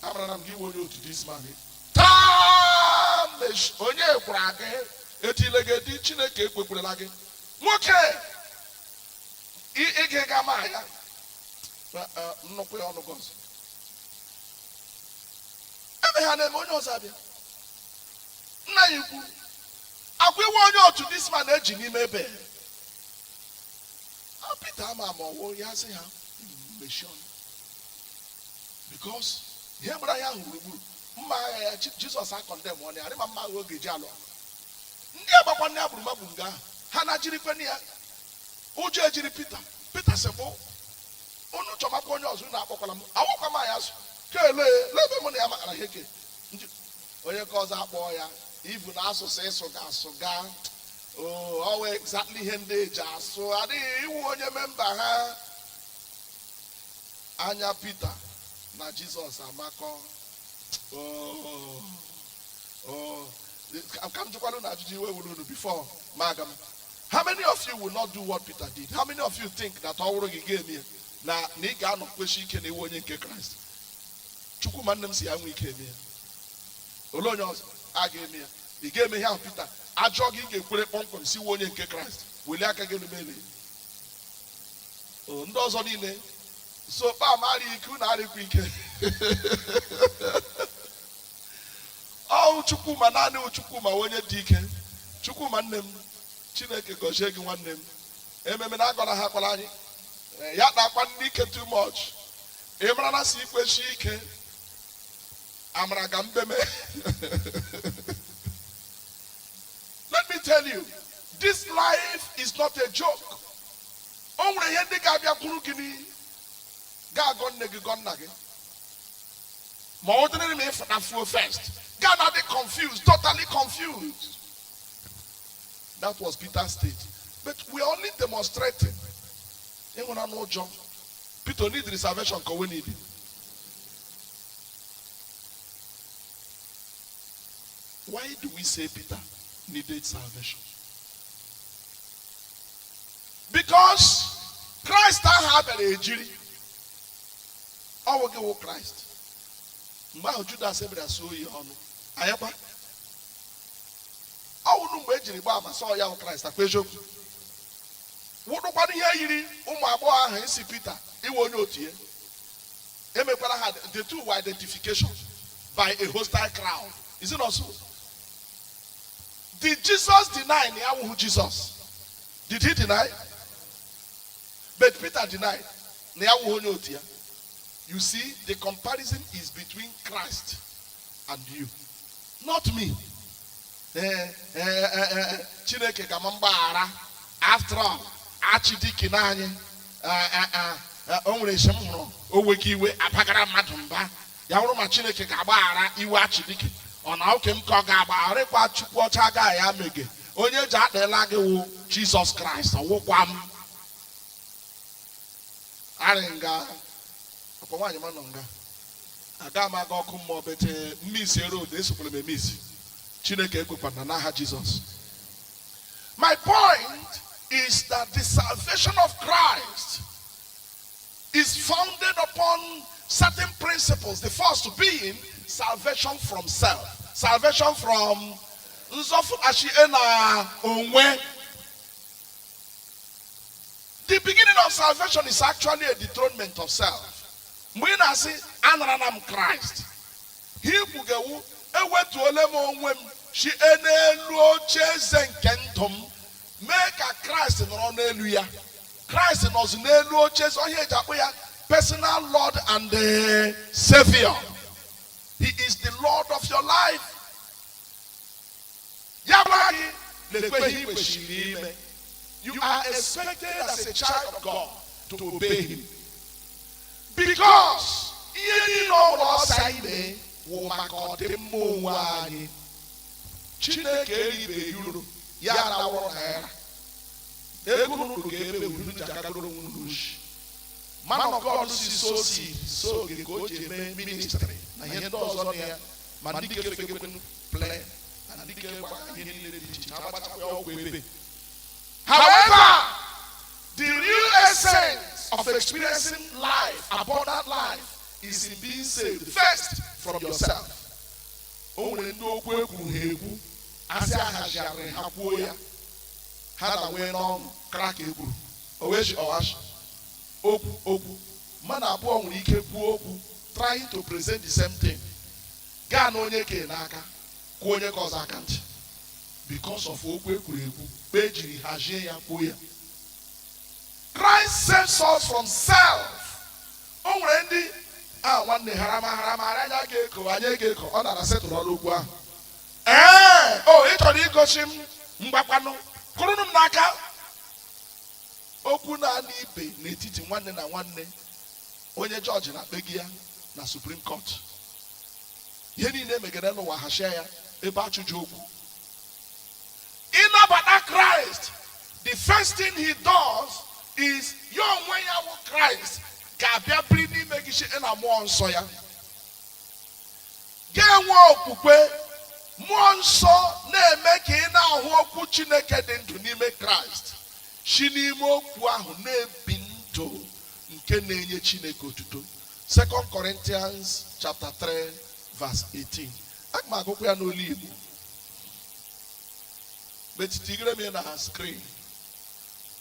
S4: Amara na m gị iwe onye otu this man taa. Onye gwara gị etile gị eti? Chineke ekwekwerela gị nwoke ị ga ma ya nnukwu ya ọnụ gị ọzọ eme ha na-eme onye ọzọ abịa. Nna ya ikwu akwa iwe onye otu this man eji n'ime ebe a. Peter ama ama ọwụ ya sị ha mechie ọnụ, because ihe gbara ya ahụ gburugburu mma agha ya. Jizọs a-condemn ọ ya arịma mma agha oge eji alụ agha. Ndị agbakwa ndị agburu magbu nga ahụ ha na jirikweni ya. Ụjọ ejiri Peter. Peter sị mụ unu chọmakwa onye ọzọ, unu akpọkwala m, awụkwa m anya sụ kelee lebe mụ na ya makara ihe ke onye ka ọzọ akpọọ ya ivu na asụsụ ịsụ ga-asụ gaa ọwa exactly ihe ndị eji asụ adịghị iwu onye member ha. Anya Peter na Jizọs amakọ. Oh, oh. Ka m jụkwara unu ajụjụ, iwe wuru unu before ma aga m. How many of you will not do what Peter did? How many of you think that ọ wụrụ gị ga-eme ya na ị ga-anọ kwesị ike na iwe onye nke Kraịst? Chukwu ma nne m si ya nwee ike eme ya. Olee onye ọzọ a ga-eme ya? Ị ga-eme ihe ahụ Peter ajụọ gị, ị ga-ekwere kpọmkwem si iwe onye nke Kraịst? Welie aka gị elu melie. O, ndị ọzọ niile so kpa ma arị ike, unu arịkwa ike. Ọ Chukwuma, naanị Chukwuma onye dị ike. Chukwuma nne m, Chineke gọzie gị nwanne m. Ememe na agwara ha akwara anyị. Eh, ya na-akwa ndị ike too much. Ị mara na si ikwechi ike amara ga mbeme. Let me tell you, this life is not a joke. O nwere ihe ndị ga-abịakwuru gị n'ihi ga-agọ nne gị, gọ nna gị, ma ọ dịrị m ịfụtafuo first ga na dị confused, totally confused. That was Peter's state, but we are only demonstrating ịhụna n'ụjọ. Peter need salvation ka o need. Why do we say Peter needed salvation? Because Christ ahụ abịara ejiri ọwụ gị wụ Christ. Mgbe ahụ Judas bịara suo ya ọnụ anyakwa ọwụnụ mgbe ejiri gbaa ama sọ ya wụ Kraịst, akwa eziokwu wụdụkwana ihe yiri ụmụ agbọghọ ahụ isi Peter iwe onye otu ya emekwara ha. The two were identification by a hostile crowd. Is it not so? Did Jesus deny na ya wụhụ Jesus? Did he deny? But Peter denied na ya wụhụ onye otu ya. You see, the comparison is between Christ and you, not me. Ee, Chineke ga m mgbaghara. After all, achidiki n'anyị o nwere esi m hụrụ o nweghị iwe abagara mmadụ mba ya hụrụ ma Chineke ga-agbaghara iwe achidiki ọ na oke m ka ọ ga-agbagharịkwa. Chukwu ọcha agaghị ya mege onye ji akpịla gị wụ Jizọs Kraịst ọwụkwa m arị nga ọkwa nwaanyị ma nọ nga aga m aga ọkụ mmụọ bete mmisi road esokwara m emisi. Chineke ekwekwana n'aha Jizọs. My point is that the salvation of Christ is founded upon certain principles, the first being salvation from self, salvation from nzọfụtachi na onwe. The beginning of salvation is actually a dethronement of self. Mgbe ị na-asị, "Anara na m Kraịst," ha ikwugewu, "Ewetuole m onwe m chi n'elu oche eze nke ndụ m, mee ka Kraịst nọrọ n'elu ya." Kraịst nọzi n'elu oche eze. Onye eji akpọ ya personal Lord and Savior. He is the Lord of your life. Ya gwa gị, lekwe ihe ị kwesịrị ime. You are expected as a child of God to obey him, because ihe niile ọ bụla ọ sị anyị mee wụ maka ọdịmma onwe anyị. Chineke eribeghị uru ya nawụrụ naira ego unu ga-ebe uru ji akagoro onwe unu ushi. Man of God si so seed so oge ka o ji eme ministry na ihe ndị ọzọ na ya, ma ndị kefekekwenu plan na ndị kekwa ihe niile dị iche iche agbachakwa ya ọgwụ ebe. However, the real essence of experiencing life, abundant life, is in being saved first from yourself. O nwere ndị okwu ekwuru ha ekwu, asị ahazigharịrị ha kwuo ya, ha na nwee n'ọṅụ krak ekwuru o wee ji ọwashi okwu. Okwu mmadụ abụọ nwere ike kwuo okwu trying to present the same thing, gaa na onye kee n'aka kwuo onye ka ọzọ aka ntị because of okwu ekwuru ekwu kpe ejiri hazie ya kwuo ya. Christ saves us from self. O nwere ndị a, nwanne, harama harama anya ga-eko, anyị ga-eko. Ọ nara setụrụ ọrụ okwu ahụ. Ee, o ị chọrọ igosi m mgbakwanụ kụrụnụ m n'aka. Okwu na-ana ibe n'etiti nwanne na nwanne, onye jọji na-akpe gị ya na Supreme Court, ihe niile emegere n'ụwa hashia ya ebe achụjụ okwu. Ịnabata Kraịst, the first thing he does is ya onwe ya wụ Kraịst ga-abịa biri n'ime gị site na Mmụọ Nsọ ya. Ga-enwe okwukwe, Mmụọ Nsọ na-eme ka ị na-ahụ okwu Chineke dị ndụ n'ime Kraịst, si n'ime okwu ahụ na-ebi ndụ nke na-enye Chineke otuto. 2 Corinthians chapter 3 verse 18. Aga m agụkwa ya n'olu Igbo metitigere m ya na screen.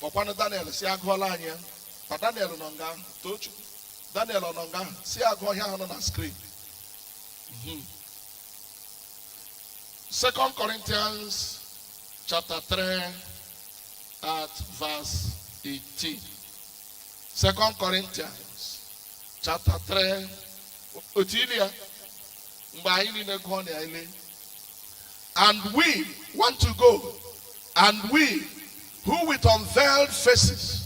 S4: Kpọkwanụ Daniel si agụọla anyị ya. Ma Daniel nọ nga ahụ, Tochukwu Daniel ọ nọ nga ahụ, si agụọ ihe ahụ nọ na screen. 2 Corinthians chapter 3 at verse 18. 2 Corinthians chapter 3. Otu ilu ya mgbe anyị niile gụọ na ya ile. And we want to go, and we who with unveiled faces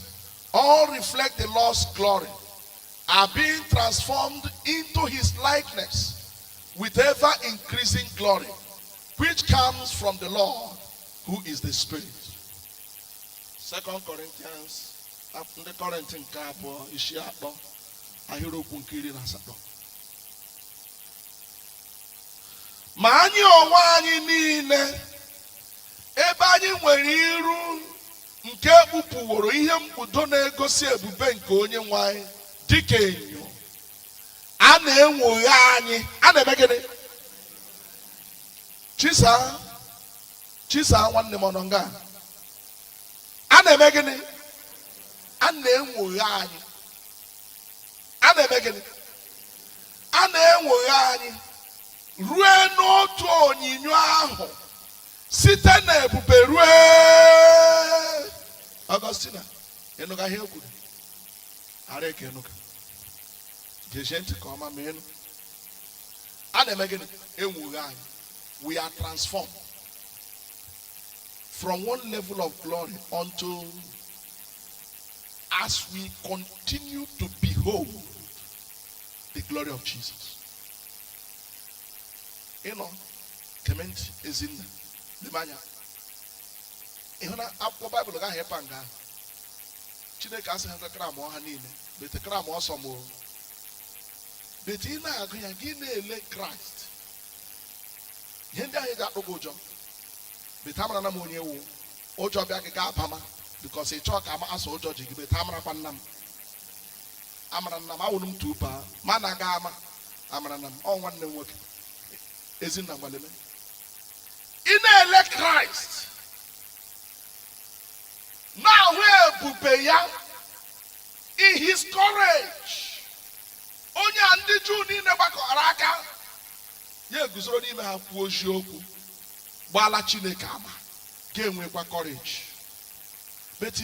S4: all reflect the Lord's glory are being transformed into his likeness with ever increasing glory, which comes from the Lord, who is the Spirit. Second Corinthians, ndị Kọrịntị nke abụọ, isi atọ, ahịrịokwu nke 18. Ma anyị onwe anyị niile, ebe anyị nwere iru nke ekpupụworo ihe mkpudo na-egosi ebube nke Onye nwe anyị dịka enyo, a na-enwoghe anyị. A na-eme gịnị? Chisa, Chisa nwanne m, ọnọ nga a na-eme gịnị? A na-enwoghe anyị. A na-eme gịnị? A na-enwoghe anyị rue n'otu onyinyo ahụ, site na ebube rue. Augustina, ịnụga ihe o kwuru? Ara ka ịnụga, gezie ntị ka ọma ma ịnụ. A na-eme gịnị? Enwoghe anyị. We are transformed from one level of glory unto, as we continue to behold the glory of Jesus. Ịnọ kement ezinna n'ime anya ịhụ na akwụkwọ Baịbụl gaghị ịpa nga ahụ. Chineke asị ha kram ha niile bete kram ọsọ m o bete. Ị na-agụ ya, gị na-ele Kraịst. Ihe ndị ahụ eji akpụ gị ụjọ bete, amara na m onye wu ụjọ bịa gị gaa abama because ị chọọ ka ama asọ ụjọ ji gị bete. Amarakwa nna m, amara nna m, awụrụ m tupa ma na aga ama amara na m ọ nwanne m nwoke ezinna gbaleme. Ị na-ele Kraịst, na-ahụ ebube ya. In his courage, onye a ndị Juu niile gbakọrọ aka ya eguzoro n'ime ha kwuo eziokwu, gbala Chineke ama, ga-enwekwa courage. But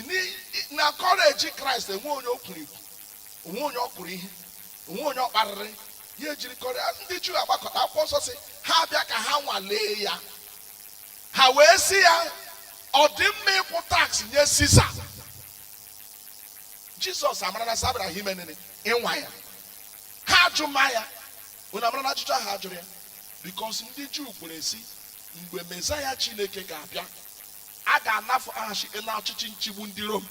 S4: na courage Kraịst, enwe onye o kwuru ikwu, onwe onye ọ kụrụ ihe, onwe onye ọ kparịrị ya, ejiri courage. Ndị Juu agbakọta, akwụkwọ nsọ sị ha bịa ka ha nwalee ya. Ha wee sị ya, ọ dị mma ịkwụ tax nye Siza? Jizọs amara na sabra himenene ịnwa ya. Ha ajụma ya. Unu amara na ajụjụ ahụ ajụrụ ya because ndị Juu kwere si mgbe Mezaya Chineke ga-abịa, a ga-anafụ aghachi na ọchịchị nchigbu ndị Rom,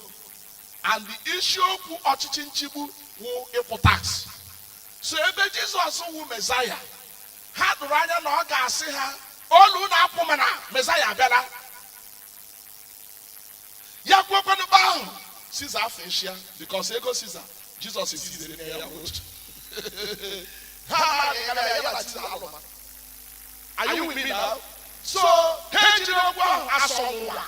S4: and isiokwu ọchịchị nchigbu wụ ịkwụ tax. So ebe Jizọs wụ Mezaya, ha dụrụ anya na ọ ga-asị ha olu na-akwụ, mana Mezaya abịala, ya kwekwanụba ahụ Siza afọ eshia, because ego Siza Jizọs sizere ya otu ha amaghị ya, ya na Siza alụma. Are you with me now? So ha ejiri okwu ahụ asọ nwa,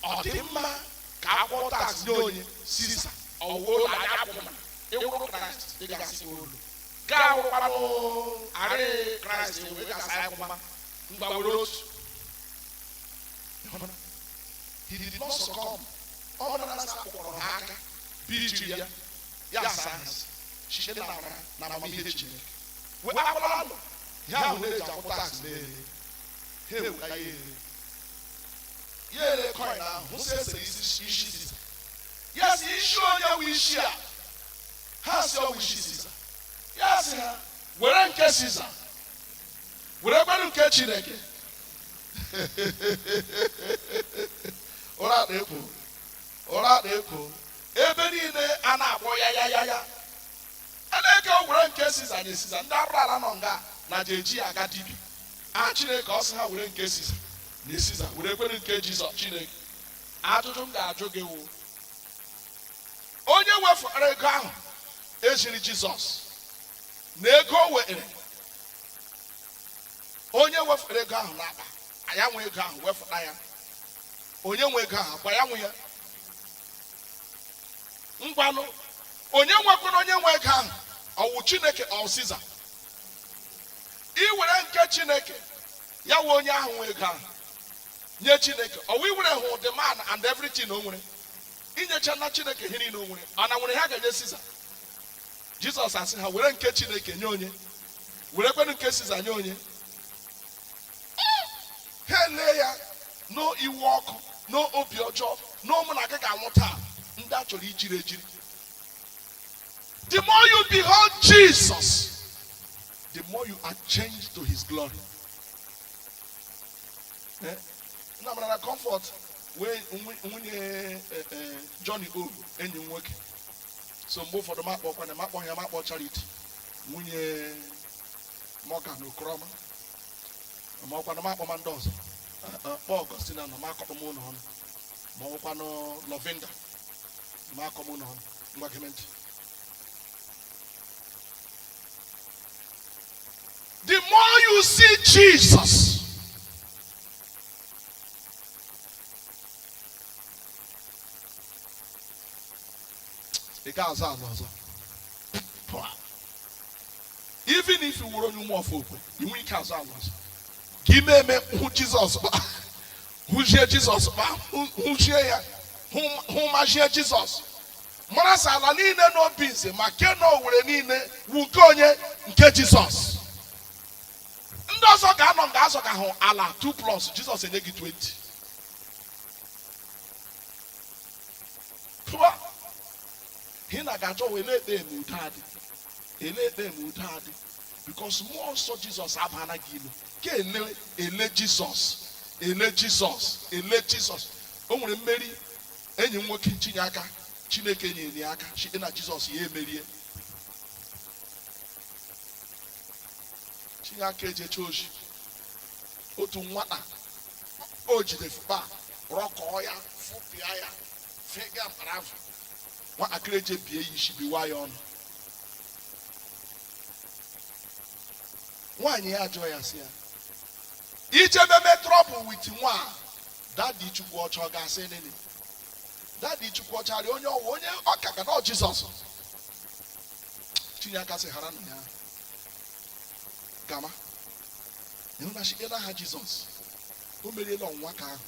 S4: ọ dị mma ka akwụkwọ tax nye onye Siza ọwụ ụlọ anyị akwụ, mana ịwụrụ Kraịst, ị ga-asị olu gaa wụrụkwanụ arị Kraịst wee ga-asa akwụma ngwa were otu. He did not succumb. Ọ bụrụ na akpọrọ ha aka bichiri ya, ya asa ha site na amara na amamihe Chineke wee akwụla nọ ihe ahụ na-eji akwụ tax na-ere ha eweta ya, ere ya, ere coin ahụ, hụ sị esere isi isi Siza. Ya si, isi onye wụ isi a? Ha si ọwụ isi Siza. Ya si ha were nke Siza, were kwanụ nke Chineke. Ụra na-ekwo, ụra na-ekwo ebe niile, a na-akpọ ya ya ya ya a na-eke were nke Siza nye Siza. Ndị arụ ala nọ nga na jeji ya aga dibia a Chineke. Ọ sị ha were nke Siza nye Siza, were kwere nke Jizọs Chineke. Ajụjụ m ga-ajụ gị wụ, onye wefụtara ego ahụ ejiri Jizọs na ego o were, onye wefụtara ego ahụ n'akpa ya nwe ego ahụ wefụta ya, onye nwe ego ahụ akwa ya nwe ya? Ngwanụ, onye nwekwana onye nwe ego ahụ, ọwụ Chineke ọ Siza? Iwere nke Chineke, ya wụ onye ahụ nwe ego ahụ, nye Chineke, ọwụ iwere hụ the man and everything o nwere, inyecha na Chineke ihe niile o nwere, ọ na nwere ha ga-enye Siza? Jizọs asị ha were nke Chineke nye onye, were kwenụ nke Siza nye onye. Ha ele ya n'iwu ọkụ n'obi ọjọọ na ụmụ na gị ga-anwụ taa. Ndị a chọrọ ijiri ejiri. The more you behold Jesus, the more you are changed to his glory. Eh? Nna mara na Comfort wee nwunye Johnny O, enyi m nwoke. So mgbe ụfọdụ m akpọkwana m akpọ ya, m akpọ Charity nwunye Morgan Okoroma, ma ọkwanụ m akpọma ndị ọzọ, kpọọ Augustina na m akọkpọ m ụlọ ọnụ, ma ọkwanụ Lovinda ma akọ m ụlọ ọnụ. Ngwa gee ntị. The more you see Jesus, ị ga-azụ ala ọzọ. Pụa. Even if you were onye ụmụ ọfọ okwe, ị nwere ike azụ ala ọzọ ka ime eme hụ Jizọs kpa, hụzie Jizọs kpa, hụzie ya, hụ mazie Jizọs, mara sị ala niile n'obi nze ma ke na Owere niile wu nke onye nke Jizọs. Ndị ọzọ ga-anọ nga azọ ga hụ ala 2 plus, Jizọs enye gị 20. Pụọ ị na ga-achọ wee na-ekpe eme udo adị, ele ekpe eme udo adị, because mmụọ nsọ Jizọs abana gị ilu ka ele ele Jizọs, ele Jizọs, ele Jizọs. O nwere mmeri enyi m nwoke Chinyeaka, Chineke nyere ya aka site na Jizọs, ya emerie. Chinyeaka ejecha ozi, otu nwata o jide fụkpa rọkọọ ya, fụpịa ya, fega mkpara. Nwatakịrị eje bie ya isi, biwa ya ọnụ. Nwaanyị ya jụọ ya sị ya, ije meme trouble with nwa a, daddy Chukwu ọchọ ga-asị nini Daddy Chukwu ọcharị onye ọwụ onye ọka ka na Jizọs. Chineke sị hara nna ya gama ịhụ na site n'aha Jizọs o meriela ọnwụnwa ka ahụ.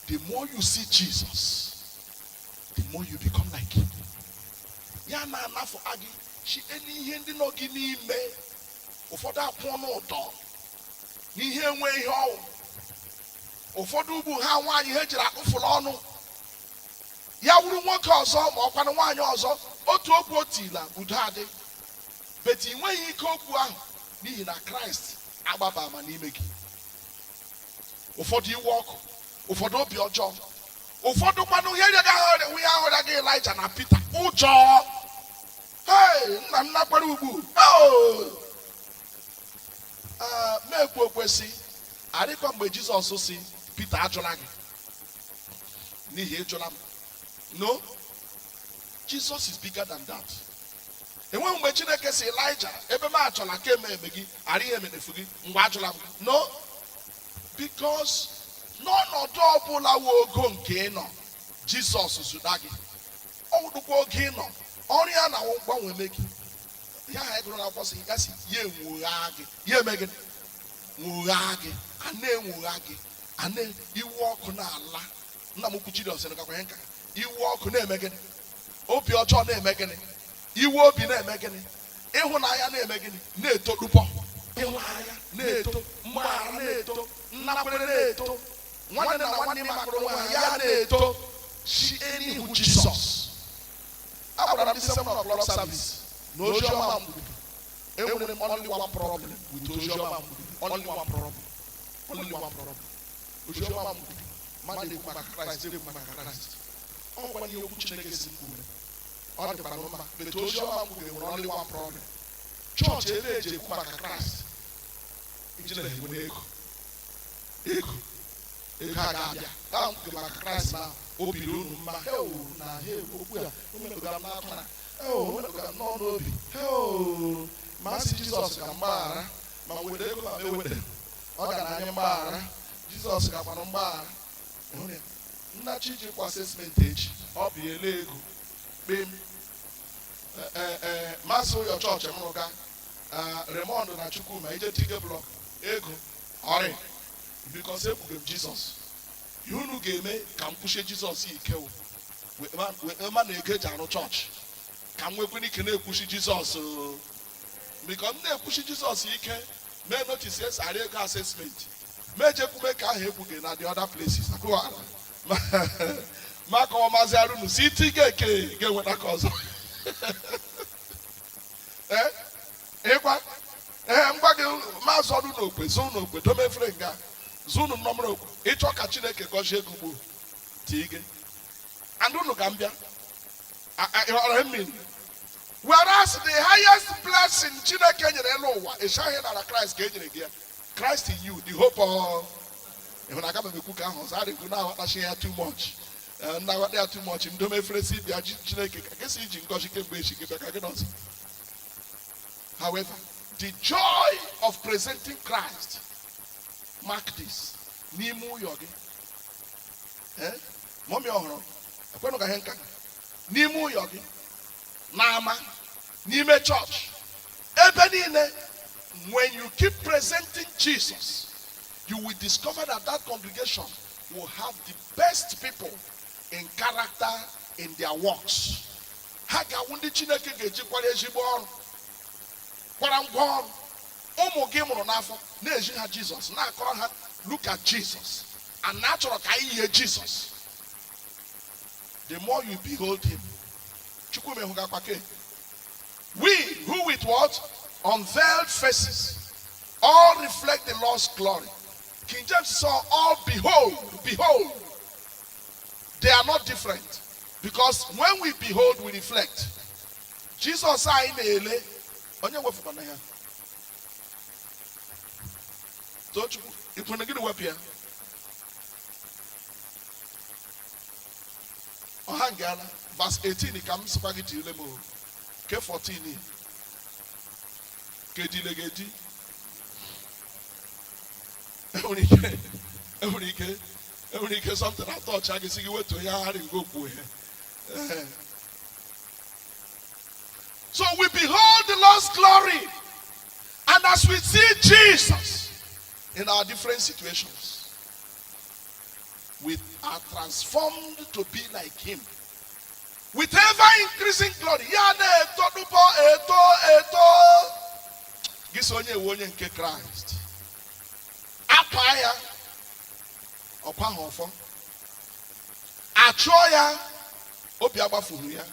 S4: The more you see Jesus, the more you become like him. Ya na-anafụ gị site n'ihe ndị nọ gị n'ime. Ụfọdụ akwụ n'ụdọ n'ihe enwe ihe ọwụ. Ụfọdụ ugbu ha nwaanyị ha ejiri akpụfụrụ ọnụ ya wuru nwoke ọzọ ma ọkwanụ nwaanyị ọzọ, otu okwu o tila udo adị, but ị nweghị ike okwu ahụ n'ihi na Kraịst agbaba ama n'ime gị. Ụfọdụ iwe ọkụ, ụfọdụ obi ọjọọ, ụfọdụ kwanụ ihe rịaga ha ọrịa, ihe ahụ rịaga Ịlaịja na Pita, ụjọ. Hey, nna m nakwara ugbu. Oh! Ee, mekwu okwesị adịkwa mgbe Jizọs si Pita, ajụla gị n'ihi ịjụla m. No, Jesus is bigger than that. Enweghị mgbe Chineke si Elijah, ebe m achọla ka eme eme gị arịghị emenefu gị mgbe ajụla m. No, because n'ọnọdụ ọbụla wụ ogo nke ị nọ, Jizọs zụta gị. Ọ wụdụkwa oge ị nọ ọrụ ya na gbanwe eme gị ya ha gụrụ n'akwụkwọ sị ya si ya enwogha gị, ya eme gị nwogha gị, a na-enwogha gị, a na iwe ọkụ na-ala. Nna m ukwu Chidi gakwa ihe nka iwe ọkụ na-eme gịnị, obi ọjọọ na-eme gịnị, iwe obi na-eme gịnị, ịhụnanya na-eme gịnị, na-eto dupọ, ịhụnanya na-eto, mgbaghara na-eto, nnakwere na-eto, nwanne na nwanne makụrụ nwa ha ya na-eto si n'ihu Jizọs. Agwara m ndị 7 o'clock service na oziọma mgbudu enwere m only one problem with oziọma mgbudu, only one problem, only one problem. Oziọma mgbudu, mmadụ ekwu maka Kraịst, ekwu maka Kraịst, ọ nwekwa ihe okwu Chineke si kwuru, ọ dịkwa mma, but oziọma mgbudu nwere only one problem. Chọọchị ebe eji ekwu maka Kraịst iji na-enwe ego, ego, ego a ga-abịa ka m kwuru maka Kraịst na obi dị unu mma. Heo na he okwu a o metụtara m n'akwa, o metụtara m n'ọnụ obi. Heo, ma sị Jizọs ka mgbaghara, ma m were ego, ma m ewere, ọ ga na anya mgbaghara. Jizọs gakwanụ mgbaghara. Ịhụrụ ya? Nna chi ji kwa assessment echi, ọ bụ ele ego kpem ee masị ụyọ chọọchị m rụga Raymond na Chukwuma ije tige block ego ọrị, because ekwuge m Jizọs. Ihe unu ga-eme ka m kwụsie Jizọs ike wụ wee ma na ego eji arụ chọọchị, ka m nwekwana ike na-ekwuchi Jizọs o. Because m na-ekwuchi Jizọs ike, mee notice esi arị ego assessment, mee jekwume ka ahụ ekwughị na the other places akụghara ma kọwamazi arụnụ si tige eke ga-enweta ka ọzọ. Ee, ịgwa ee ngwa gị maazị ọdụ n'okwe zụ n'okwe dome efere nga zụ unu nnọmụrụ okwe ịchọ ka Chineke gọzie gị ugbo tige and unu ka m bịa ọrọ mmiri. Whereas the highest blessing Chineke nyere elu ụwa ịchaghị nara Kraịst ka e nyere gị ya, Christ in you, the hope of ịhụ na aga m ekwu ka ahụ ọzọ adịkwu na-aghọtachi ya too much. Na-aghọta ya too much, ndome efere si bịa Chineke ka gị si iji ngọzi kemgbe echi gị bịa ka gị nọzi. However, the joy of presenting Christ, mark this, n'ime ụyọ gị. Eh? Mummy ọhụrụ ekwenụ ka ihe nka n'ime ụyọ gị, n'ama, n'ime chọọchị, ebe niile, when you keep presenting Jesus, you will discover that that congregation will have the best people in character, in their works. Ha ga-awụ ndị Chineke ga-ejikwara ezigbo ọrụ, kwara ngwa ọrụ. Ụmụ gị mụrụ n'afọ na-eji ha Jizọs, na-akọrọ ha, "Look at Jesus," and na achọrọ ka anyị yie Jizọs. The more you behold him, Chukwumehugakpake, we who with what unveiled faces all reflect the Lord's glory. King James saw all behold, behold. They are not different, because when we behold, we reflect Jesus. Anyị na-ele onye wefụkwana ya. Tochukwu ikwene gịnị wepụ ya ọha ngala verse 18 ka m sịkwa gị tile m o. Ke 14 kedile gị enwere ike, enwere ike. Enwere ike something atọ ọcha gị sị gị wetuo ya ghara ngo kwuo ya. So we behold the Lord's glory, and as we see Jesus in our different situations, we are transformed to be like him with ever increasing glory. Ya na-eto dụpọ eto eto gị so onye ewe onye nke Kraịst akwa ya ọkwa ha ọfọ achụọ ya obi agbafughị ya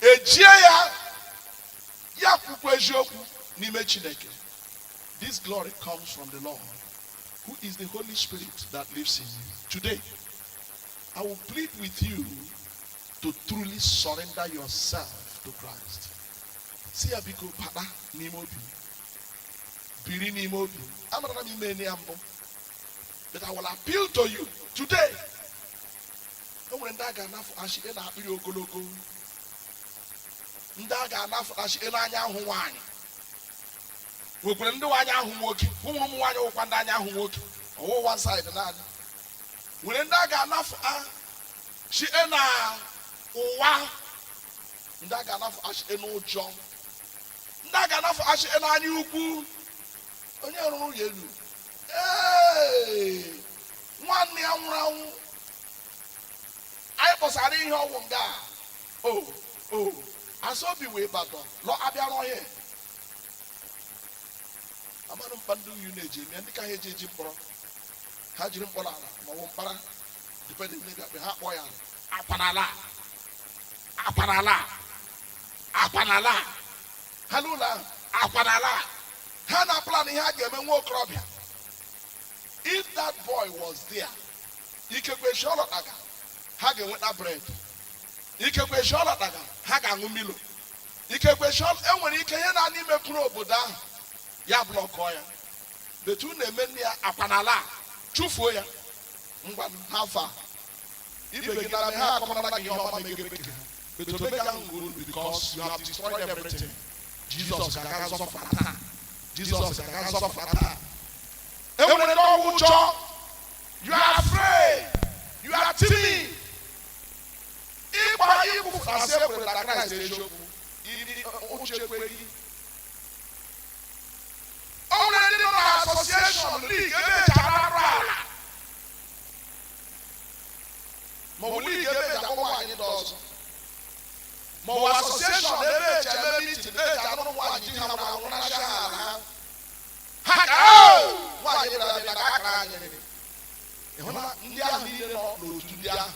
S4: ejie ya ya kwukwa eziokwu n'ime Chineke. This glory comes from the Lord, who is the Holy Spirit that lives in you. Today I will plead with you to truly surrender yourself to Christ. Si ya, biko bata n'ime obi m, biri n'ime obi m. Amara m ime ya mbụ, but I will appeal to you today. O nwere ndị a ga-anafụ ashị na akpịrị ogologo, ndị a ga-anafụ ashị n'anya ahụ nwaanyị, nwekwara ndị nwaanyị ahụ nwoke, ụmụ ụmụ nwaanyị nwekwa ndị anya ahụ nwoke. Ọwụ one side naanị. Nwere ndị a ga-anafụ ashị na ụwa, ndị a ga-anafụ ashị n'ụjọ, ndị a ga-anafụ ashị n'anya ukwu. Onye rụrụ ya elu, ee, nwanne ya nwụrụ anwụ, anyị kpọsara ihe ọgwụ nga o o asobi wee Ibadan lọ abịara ọhịa amanụ mkpa ndị uyu na-eji eme ndị ka ha eji eji mkpọrọ ha jiri mkpọrọ ala ma ọ bụ mkpara depending n'ebe akpị ha kpọọ ya ala. Akwanala, akwanala, akwanala ha n'ụlọ ahụ, akwanala ha na plan ihe a ga-eme nwa okorobịa. If that boy was there, ikekwe shọlọtaga ha ga-enweta bread, ikekwe shọlọtaga ha ga-aṅụ Milo, ikekwe shọl enwere ike ihe na n'ime kwuru obodo ahụ ya blockọ ya betu na-eme nne ya akwanala chụfuo ya. Ngwa, ha fa ibe gị na ha akọmara gị ihe ọma megere gị ha betu omega ahụ uru because you have destroyed everything. Jesus ga-aga nzọpụta taa. Jesus ga-aga nzọpụta taa. Enwere ndị ọnwụ chọọ. You are afraid, you are timid ịgba ikwupụtasị ekwere na Kraịst eziokwu ụjọ ekweghị. O nwere ndị nọ na association league ebe eji ararụ ala maọbụ league ebe eji akpọ nwaanyị ndị ọzọ maọbụ association ebe eji eme meeting ebe eji anụrụ nwaanyị di ha nwụrụ anwụ nacha ha ala ha ha ka nwaanyị bịara bịa ka akara anyị. Ịhụ na ndị ahụ niile nọ n'otu ndị ahụ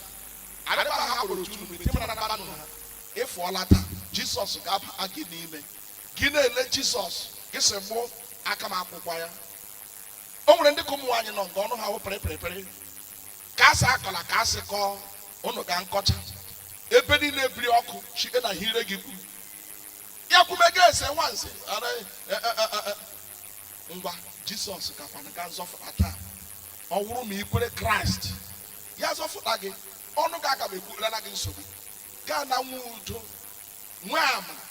S4: adịba ha kpọrọ otu unu mgbe mara na mmanụ ha ịfụọla. Taa Jizọs ga-aba gị n'ime gị na-ele Jizọs gị sị mụ aka m akwụkwọ ya. O nwere ndị ka ụmụ nwaanyị nọ nke ọnụ ha wụ pịrịpịrịpịrị ka asị akọla ka asị kọọ ụnụ ga nkọcha ebe niile biri ọkụ chike na hire gị kwu ya kwumega ese nwanze. Ngwa, Jizọs gakwana ga nzọfụta taa. Ọ wụrụ ma ikwere Kraịst ya zọfụta gị, ọnụ gị aga m ekwurela gị nsogbu gaa na nwe udo nwee amara.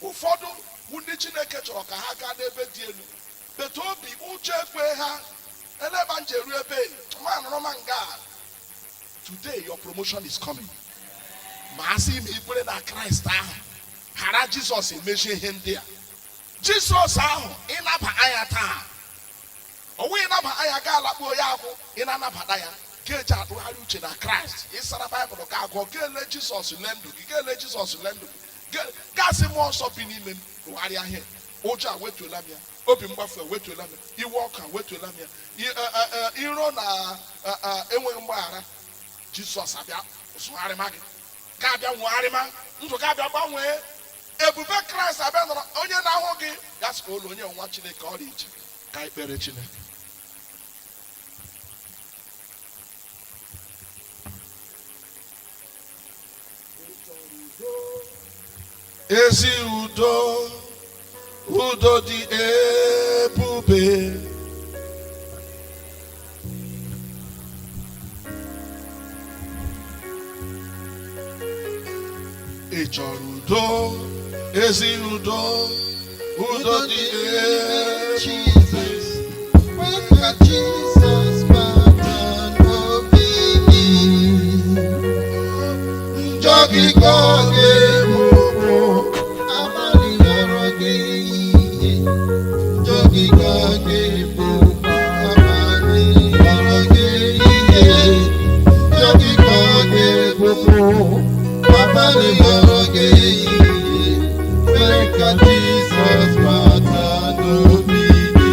S4: Ụfọdụ bụ ndị Chineke chọrọ ka ha gaa n'ebe dị elu betu obi uche ekwe ha eleba njeru ebe ma nọrọ ma nga. Today your promotion is coming ma a sị ma ikwere na Kraịst ahụ ghara Jizọs emechie ihe ndị a. Jizọs ahụ ịnaba anya taa, ọ wụghị ịnaba anya gaa alakpuo ya akwụ. Ị na-anabata ya ga-eji atụgharị uche na Kraịst, ịsara Baịbụl ka agụọ ga-ele Jizọs lee ndụ gị, ga-ele Jizọs lee ndụ gị, gasị mmụọ nsọ bi n'ime m rụgharịa ihe ụjọ a wetuola m ya, obi mgbafu ewetuola m ya, iwe ọkụ wetuola m ya, iro na enweghị mgbaghara. Jizọs abịa zụgharịma gị, ga-abịa nwegharịma ndụ, ga-abịa gbanwee. Ebube Kraịst abịa nọrọ onye na-ahụ gị ya sị ka ụlọ onye nwa Chineke ọ dị iche. Ka ekpere Chineke. Ezi udo, udo dị ebube, ị chọrọ udo, ezi udo, udo dị ebube.
S2: Jesus, where ka Jesus bata. Abalị ghọrọ gị ehihie, kwere ka Jizọs bata n'obi gị.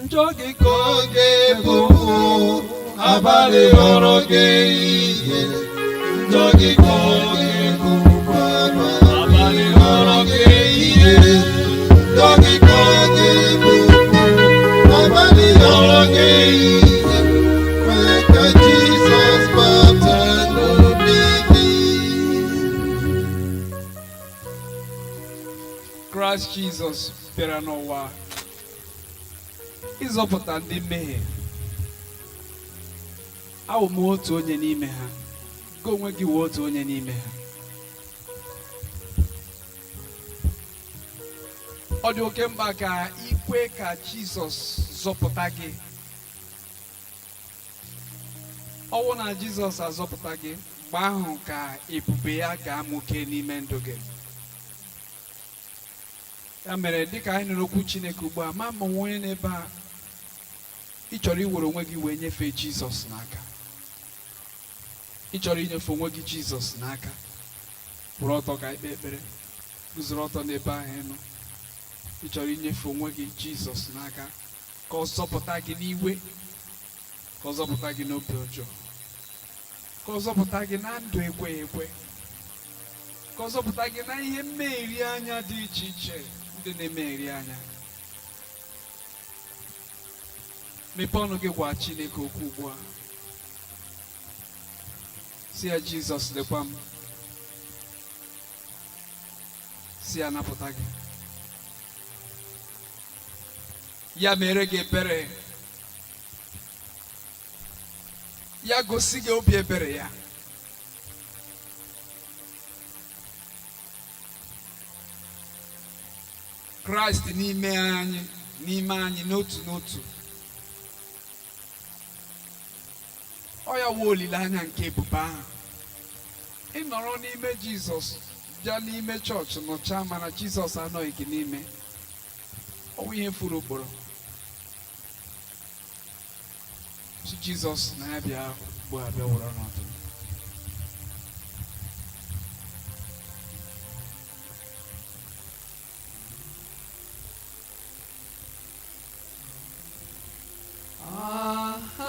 S1: Njọ gị ka
S2: Ọ ga-ebupụ, abalị ghọrọ gị ehihie, njọ gị ka ọ ga-ebupụ, abalị ghọrọ gị ehihie, njọ gị ka ọ ga-ebupụ, abalị ghọrọ gị ehihie, kwee ka Jizọs bata n'obi gị.
S1: Kraịst Jizọs bịara n'ụwa ịzọpụta ndị mmehie. Awụ m otu onye n'ime ha, gị onwe gị wụ otu onye n'ime ha. Ọ dị oke mkpa ka ikwe ka Jizọs zọpụta gị. Ọ wụ na Jizọs azọpụta gị, mgbe ahụ ka ebube ya ga-amụke n'ime ndụ gị. Ya mere, dịka anyị nụrụ okwu Chineke ugbu a, ma ma onwe onye n'ebe a ị chọrọ iwere onwe gị wee nyefee Jizọs n'aka, ị chọrọ inyefe onwe gị Jizọs n'aka, kwụrụ ọtọ ka anyị kpee ekpere. Guzoro ọtọ n'ebe ahụ ị nọ. Ị chọrọ inyefe onwe gị Jizọs n'aka ka ọ zọpụta gị n'iwe, ka ọ zọpụta gị n'obi ọjọọ, ka ọ zọpụta gị na ndụ ekweghị ekwe, ka ọ zọpụta gị na ihe mmegheri anya dị iche iche ndị na-emegheri anya. Mepee ọnụ gị gwa Chineke okwu ugbu a. Si ya, "Jizọs, lekwa m." Si ya napụta gị, ya mere gị ebere, ya gosi gị obi ebere ya. Kraịst n'ime anyị, n'ime anyị n'otu n'otu, ọ ya wụ olileanya nke ebube ahụ. Ị nọrọ n'ime Jizọs, bịa n'ime chọọchị nọchaa, mana Jizọs anọghị gị n'ime, ọ wụ ihe furu ụkpụrụ. Si Jizọs na ya bịa ugbu a, bịa were ọnọdụ.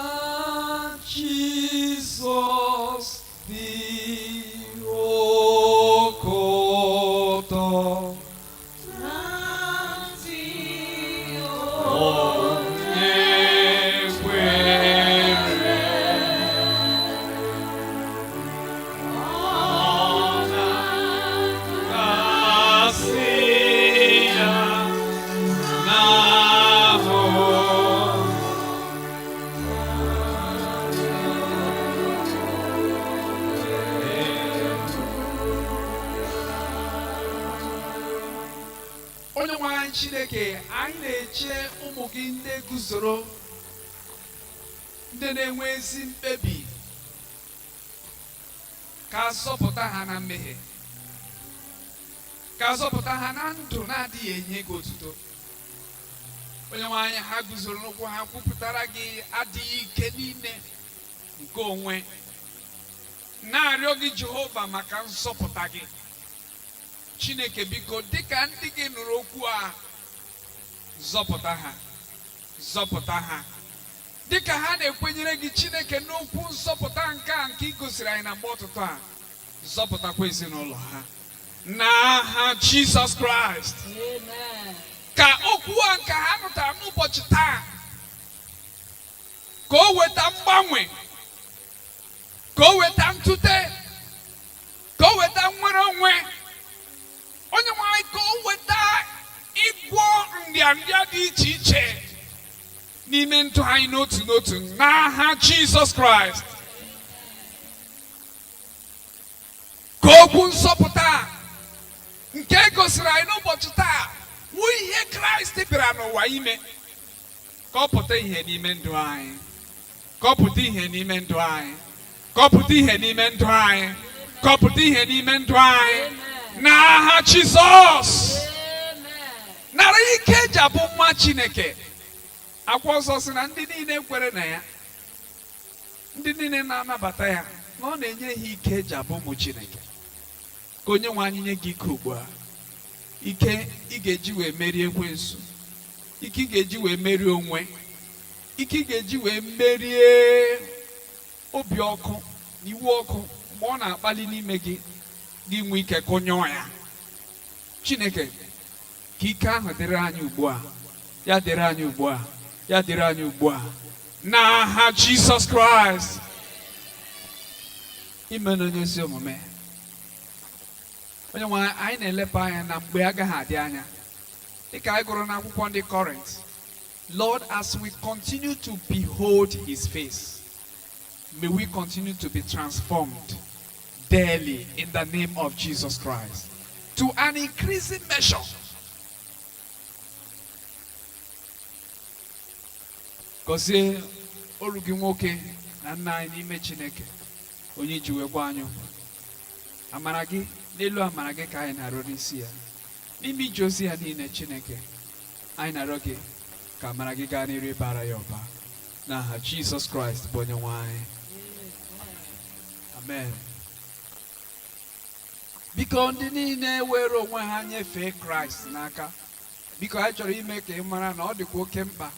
S1: Aha Jizọs dị oke ụtọ. Onye kwere, ọ na-asị ya n'ahụ. Onye nwe anyị Chineke, anyị na-eche ụmụ gị ndị guzoro, ndị na-enwe ezi mkpebi ka azọpụta ha na mmehie, ka azọpụta ha na ndụ na-adịghị enye gị otuto. Onye nwe anyị, ha guzoro n'ụkwụ ha kwupụtara gị adịghị ike niile nke onwe, na-arịọ gị, Jehova, maka nzọpụta gị. Chineke, biko, dịka ndị gị nụrụ okwu a, zọpụta ha, zọpụta ha, dịka ha na-ekwenyere gị, Chineke, n'okwu nzọpụta nke a nke ị gosiri anyị na mgbe ọtụtụ a. Zọpụtakwa ezinụlọ ha n'aha Jizọs Kraịst.
S3: Amen.
S1: Ka okwu a nke ha nụtara n'ụbọchị taa, ka o weta mgbanwe, ka o weta ntute, ka o weta nnwere onwe. Onye nwe anyị, ka o weta ịgwọ nrịanrịa dị iche iche n'ime ndụ anyị n'otu n'otu n'aha Jizọs Kraịst. Ka okwu nzọpụta a nke e gosiri anyị n'ụbọchị taa wụ ihe Kraịst bịara n'ụwa ime, ka ọ pụta ihe n'ime ndụ anyị, ka ọ pụta ihe n'ime ndụ anyị, ka ọ pụta ihe n'ime ndụ anyị, ka ọ pụta ihe n'ime ndụ anyị n'aha Jizọs.
S3: Amen.
S1: Nara ike eji abụ nwa Chineke. Akwụkwọ Nsọ sị na ndị niile kwere na ya, ndị niile na-anabata ya. Na ọ na-enye ha ike eji abụ ụmụ Chineke. Ka Onye nwe anyị nye gị ike ugbu a, ike ị ga-eji wee merie ekwensu, ike ị ga-eji wee merie onwe, ike ị ga-eji wee merie obi ọkụ na iwe ọkụ mgbe ọ na-akpali n'ime gị, gị nwee ike kụnyụọ ya. Chineke, ka ike ahụ dịrị anyị ugbu a, ya dịrị anyị ugbu a, ya dịrị anyị ugbu a, n'aha Jizọs Kraịst. Ime na onye ezi omume, Onye nwe anyị na-elepe anya na mgbe agaghị adị anya, dịka anyị gụrụ n'akwụkwọ ndị Kọrint. Lord, as we continue to behold his face, may we continue to be transformed daily in the name of Jesus Christ to an increasing measure. Gọzie oru gị nwoke na nna anyị n'ime Chineke, onye ji wee gwa anyị okwu. Amara gị n'elu amara gị ka anyị na-arịọ n'isi ya n'ime ije ozi ya niile. Chineke, anyị na-arịọ gị ka amara gị gaa n'iru ịbara ya ụba, n'aha Jizọs Kraịst bụ Onye nwe anyị. Amen. Biko, ndị niile were onwe ha nyefee Kraịst n'aka, biko, anyị chọrọ ime ka ị mara na ọ dịkwa oke mkpa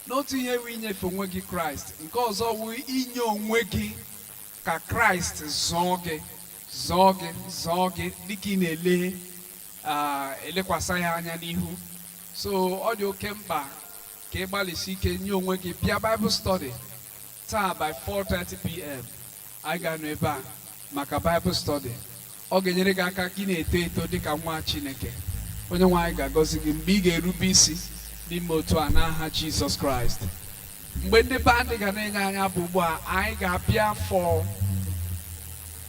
S1: n'otu ihe wụ inyefe onwe gị Kraịst, nke ọzọ wụ inye onwe gị ka Kraịst zọọ gị, zọọ gị, zọọ gị, dịka ị na-ele elekwasị ya anya n'ihu. So ọ dị oke mkpa ka ị gbalịsi ike nye onwe gị bịa Bible study taa by 4:30 p.m. Anyị ga-anọ ebe a maka Bible study. Ọ ga-enyere gị aka ka ị na-eto eto dịka nwa Chineke. Onye nwe anyị ga-agọzi gị mgbe ị ga-erube isi n'ime otu a, n'aha Jizọs Kraịst. Mgbe ndị band ga na-enye anyị abụ ugbu a, anyị ga-abịa for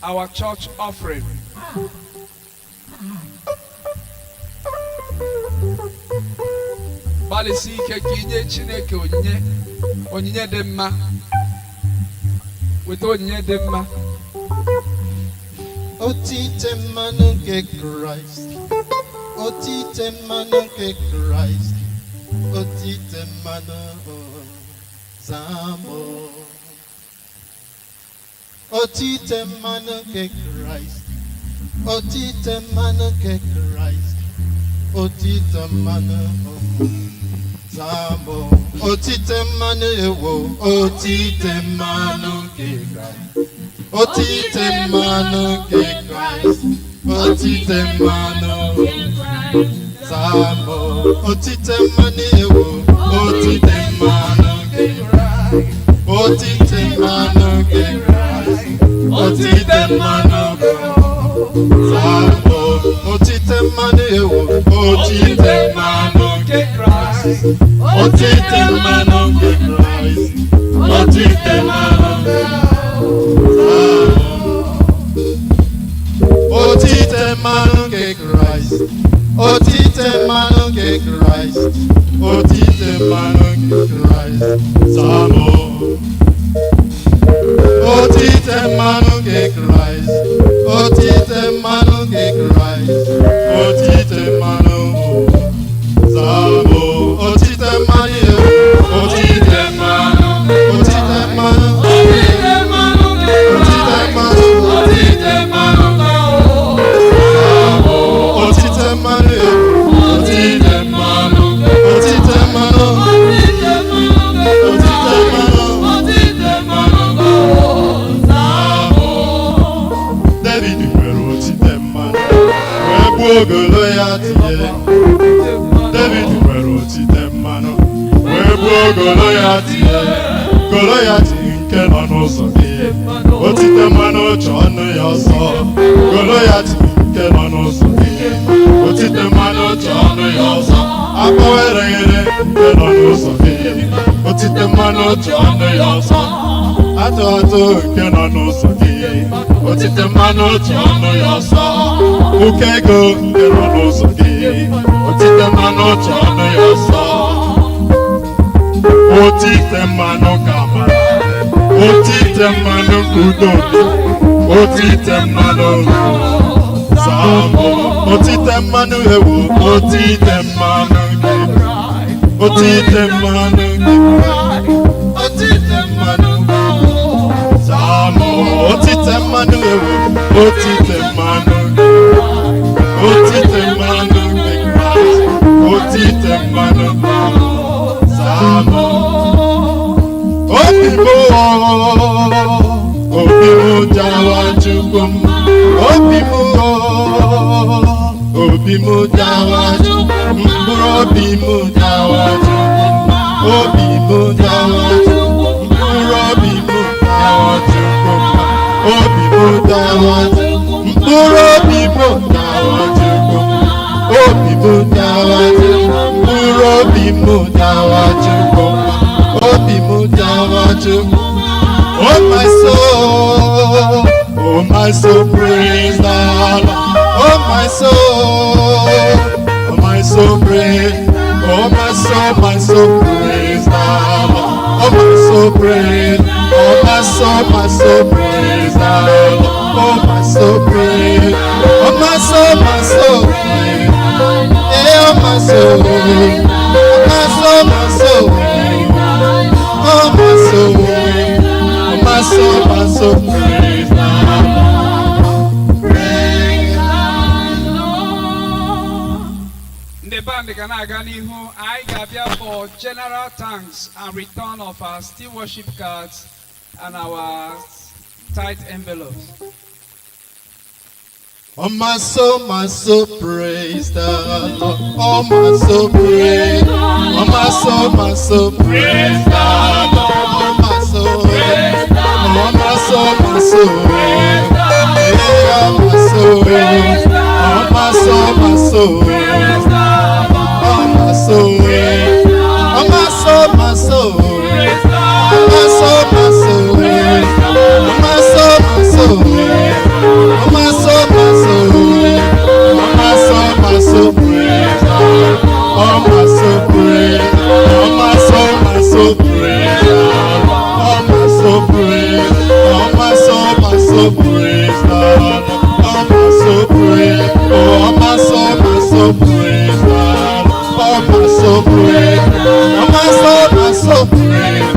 S1: our church offering. Gbalịsi ike ka inye Chineke onyinye, onyinye dị mma. Weta onyinye dị mma.
S2: Otite mmanụ nke Kraịst, otite mmanụ nke Kraịst, otite mmanụ, zamo. Otite mmanụ nke Kraịst, otite mmanụ nke Kraịst, otite mmanụ, zamo. Otite mmanụ ewo, otite mmanụ nke Kraịst. Otite mmanụ nke Kraịst, otite mmanụ, zamo. Otite mmanụ ewo, otite mmanụ nke Kraịst, otite mmanụ nke Kraịst, otite mmanụ, zamo. Otite mmanụ ewo, otite mmanụ nke Kraịst, otite mmanụ nke Kraịst, otite mmanụ nke. Otite mmanụ nke Kraịst, otite mmanụ nke Kraịst, otite mmanụ nke Kraịst, zamo. Otite mmanụ nke Kraịst, otite mmanụ nke Kraịst, otite mmanụ, zamo. Otite mmanụ ewu, otite mmanụ, otite mmanụ, otite mmanụ, otite mmanụ, otite mmanụ ewu, otite mmanụ, otite mmanụ, otite mmanụ. David nwere otite mmanụ wee gbuo ogolo ya tinye. David nwere otite mmanụ wee gbuo ogolo ya tinye. Golo ya tinye nke nọ n'ụzọ gị. Otite mmanụ chọọ ọnụ ya ọsọ. Golo ya tinye nke nọ n'ụzọ gị. Otite mmanụ chọọ ọnụ ya ọsọ. Akpọwereghere nke nọ n'ụzọ gị. Otite mmanụ chọọ ọnụ ya ọsọ. Atụ atụ nke nọ n'ụzọ gị. Otite mmanụ chọọ ọnụ ya ọsọ. Ụkọ ego nke nọ n'ụzọ gị. Otite mmanụ chọọ ọnụ ya ọsọ. Otite mmanụ ka mara. Otite mmanụ ka udo dị. Otite mmanụ, zamụ. Otite mmanụ ewu. Otite mmanụ gị. Otite mmanụ gị. Otite mmanụ, zamụ. Otite. Obi m dawa Chukwu mma. Mkpụrụ obi m dawa Chukwu mma. Obi m dawa Chukwu mma. Mkpụrụ obi m dawa Chukwu mma. Obi m dawa Chukwu mkpụrụ obi m dawa Chukwu mma. Obi m dawa Chukwu mkpụrụ obi m dawa Chukwu mma. Obi m dawa Chukwu. Oh my soul, oh my soul, praise the Lord. Oh my soul, oh my soul, praise. Oh my soul, praise the Lord. Oh my soul, praise. Oh my soul, praise the Lord. Oh my soul, praise. Oh my soul, praise. Hey, oh my soul, oh my soul, my soul, oh my soul, oh my soul, praise the Lord.
S3: Praise the Lord.
S1: Ndị band ga na-aga n'ihu, anyị ga-abịa for general thanks and return of our stewardship cards and our tithe envelopes.
S2: Oh my soul, praise the Lord. Oh my soul, praise. Oh my soul, praise the Lord. Oh my soul, oh my soul, hey, oh my soul, oh my soul, oh my soul, oh my soul, oh my soul, my soul, oh my soul, my soul. Oh my soul, my soul, oh my soul, my soul, praise the Lord. Oh my soul, praise. Oh my soul, praise the Lord. Oh my soul, praise. Oh my soul, praise the Lord. Oh my soul, praise. Oh my soul, praise the Lord. Oh my soul, praise. Oh my soul, praise.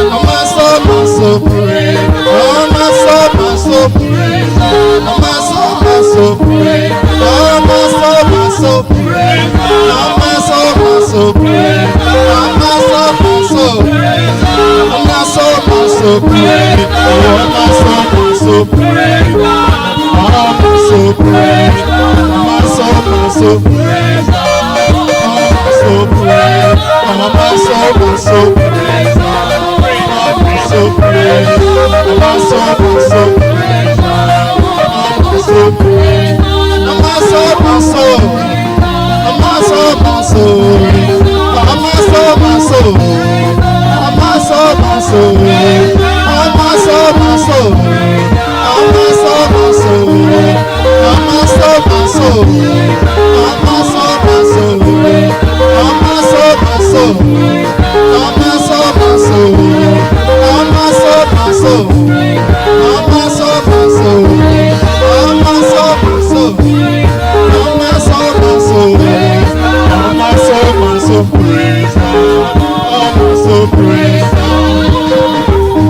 S2: Oh my soul, praise. Oh my soul, praise. Oh my soul, praise. Oh my soul, praise. Oh my soul, praise. Oh my soul, praise. Oh my soul, praise. Oh my soul, praise. Oh my soul, praise. Oh my soul, praise. Oh my soul, praise. Oh my soul, praise. Oh my soul, praise. Oh my soul, praise. Oh my soul, praise. Oh my soul, my soul. Oh my soul, my soul. Oh my soul, my soul. Oh my soul, my soul. Oh my soul, my soul. Oh my soul, my soul. Oh my soul, my soul. Oh my soul, my soul. Oh my soul, my soul. Oh my soul, my soul. Oh my soul, my soul. Oh my soul, my soul. Oh my soul, my soul. Oh my soul, my soul. Oh my soul, my soul, praise the Lord. Oh my soul, praise the Lord.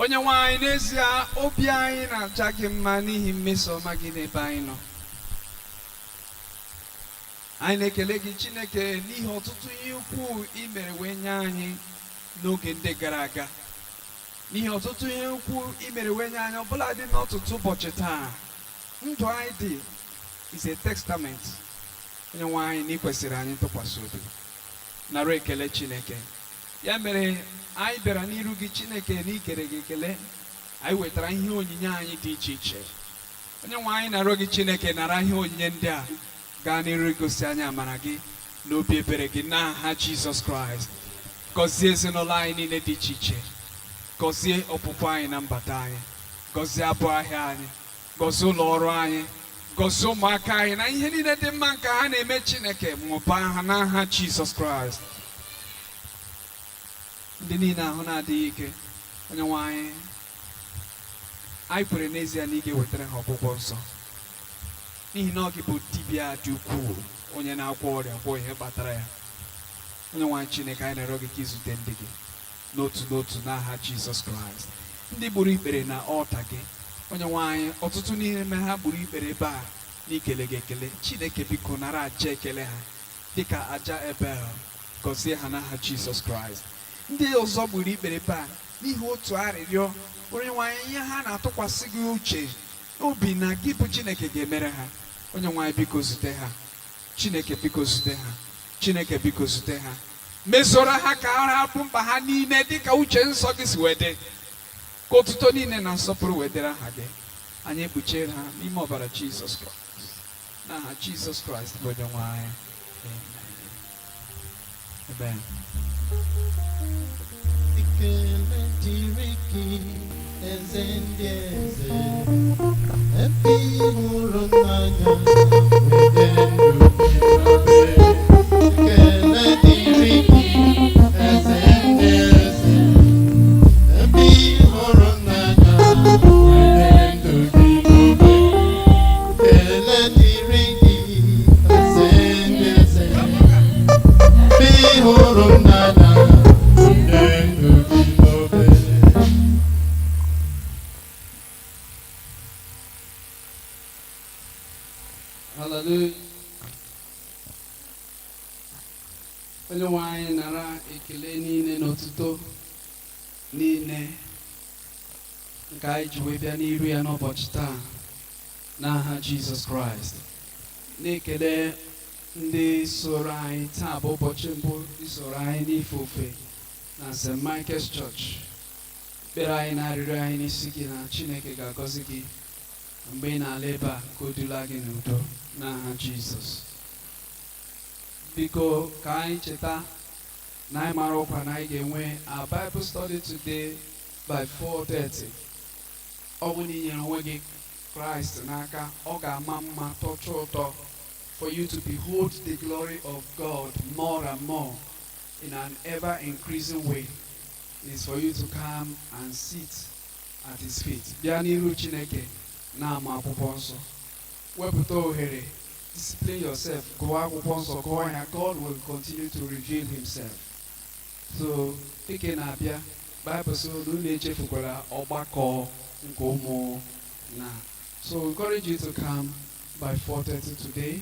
S1: Onye nwe anyị, n'ezie obi anyị na-aja gị mma n'ihi mmeso ọma gị n'ebe anyị nọ. Anyị na-ekele gị, Chineke, n'ihi ọtụtụ ihe ukwuu i mere wee nye anyị n'oge ndị gara aga, n'ihi ọtụtụ ihe ukwu i mere wee nye anyị ọbụla dị n'ọtụtụ ụbọchị taa. Ndụ anyị dị is a testament, Onye nwe anyị, na ị kwesịrị anyị ntụkwasị obi. Nara ekele, Chineke. Ya mere anyị bịara n'iru gị, Chineke, na ikere gị ekele. Anyị wetara ihe onyinye anyị dị iche iche. Onye nwe anyị, na-arịọ gị, Chineke, nara ihe onyinye ndị a, gaa n'iru igosi anyị amara gị na obi ebere gị n'aha Jizọs Kraịst. Gọzie ezinụlọ anyị niile dị iche iche. Gọzie ọpụpụ anyị na mbata anyị. Gọzie abụ ahịa anyị. Gọzie ụlọ ọrụ anyị. Gọzie ụmụaka anyị na ihe niile dị mma nke ha na-eme. Chineke, mụbaa ha n'aha Jizọs Kraịst. Ndị niile ahụ na-adịghị ike, Onye nwe anyị, anyị kwere n'ezie na ị ga-ewetara ha ọgwụgwọ nsọ, n'ihi na ọ gị bụ dibịa dị ukwuu, onye na-agwọ ọrịa, gwọọ ihe kpatara ya. Onye nwe anyị Chineke, anyị na-arịọ gị ka izute ndị gị n'otu n'otu n'aha Jizọs Kraịst. Ndị gburu ikpere na ọlta gị, Onye nwe anyị, ọtụtụ n'ime ha gburu ikpere ebe a n'ikele gị ekele. Chineke, biko nara aja ekele ha dịka aja Ebel. Gọzie ha n'aha Jizọs Kraịst. Ndị ọzọ gburu ikpere ebe a n'ihi otu arịrịọ, Onye nwe anyị, ihe ha na-atụkwasị gị uche obi na gị bụ Chineke ga-emere ha. Onye nwe anyị, biko zute ha. Chineke, biko zute ha. Chineke, biko zute ha, mezoro ha ka ha hapụ mkpa ha niile dịka uche nsọ gị si wee dị, ka otuto niile na nsọpụrụ wee dịrị aha gị. Anyị ekpuchiere ha n'ime ọbara Jizọs Kraịst, n'aha Jizọs Kraịst bụ Onye nwe anyị. Amen. Amen.
S2: Ekele dịrị gị, eze ndị eze, ebe ị hụrụ m n'anya wee ndụ gị n'obe. Ekele dịrị gị, eze ndị eze, ebe ị hụrụ m n'anya wee ndụ gị n'obe. Ekele dịrị gị, eze ndị eze, ebe ị hụrụ m n'anya wee ndụ gị n'obe.
S1: Hallelujah. Onye nwe anyị, nara ekele niile na otuto niile nke anyị ji wee bịa n'iru ya n'ụbọchị taa n'aha Jizọs Kraịst. Na-ekele ndị soro anyị taa bụ ụbọchị mbụ isoro anyị n'ife ofe na St. Michael's Church. Ekpere anyị na arịrịọ anyị n'isi gị na Chineke ga-agọzi gị mgbe ị na-ala ebe a, ka o dula gị n'udo n'aha Jizọs. Biko, ka anyị cheta na anyị mara ọkwa na anyị ga-enwe our Bible study today by 4:30. Ọ bụ na ị nyere onwe gị Kraịst n'aka, ọ ga-ama mma, tọcha ụtọ for you to behold the glory of God more and more in an ever increasing way is for you to come and sit at his feet. Bịa n'iru Chineke na-amụ akwụkwọ nsọ. Wepụta ohere, discipline yourself, gụọ akwụkwọ nsọ, gụọ ya. God will continue to reveal himself. So dịka ị na-abịa, Bible sị na unu echefukwara ọgbakọ nke ụmụ na. So we encourage you to come by 4:30 today,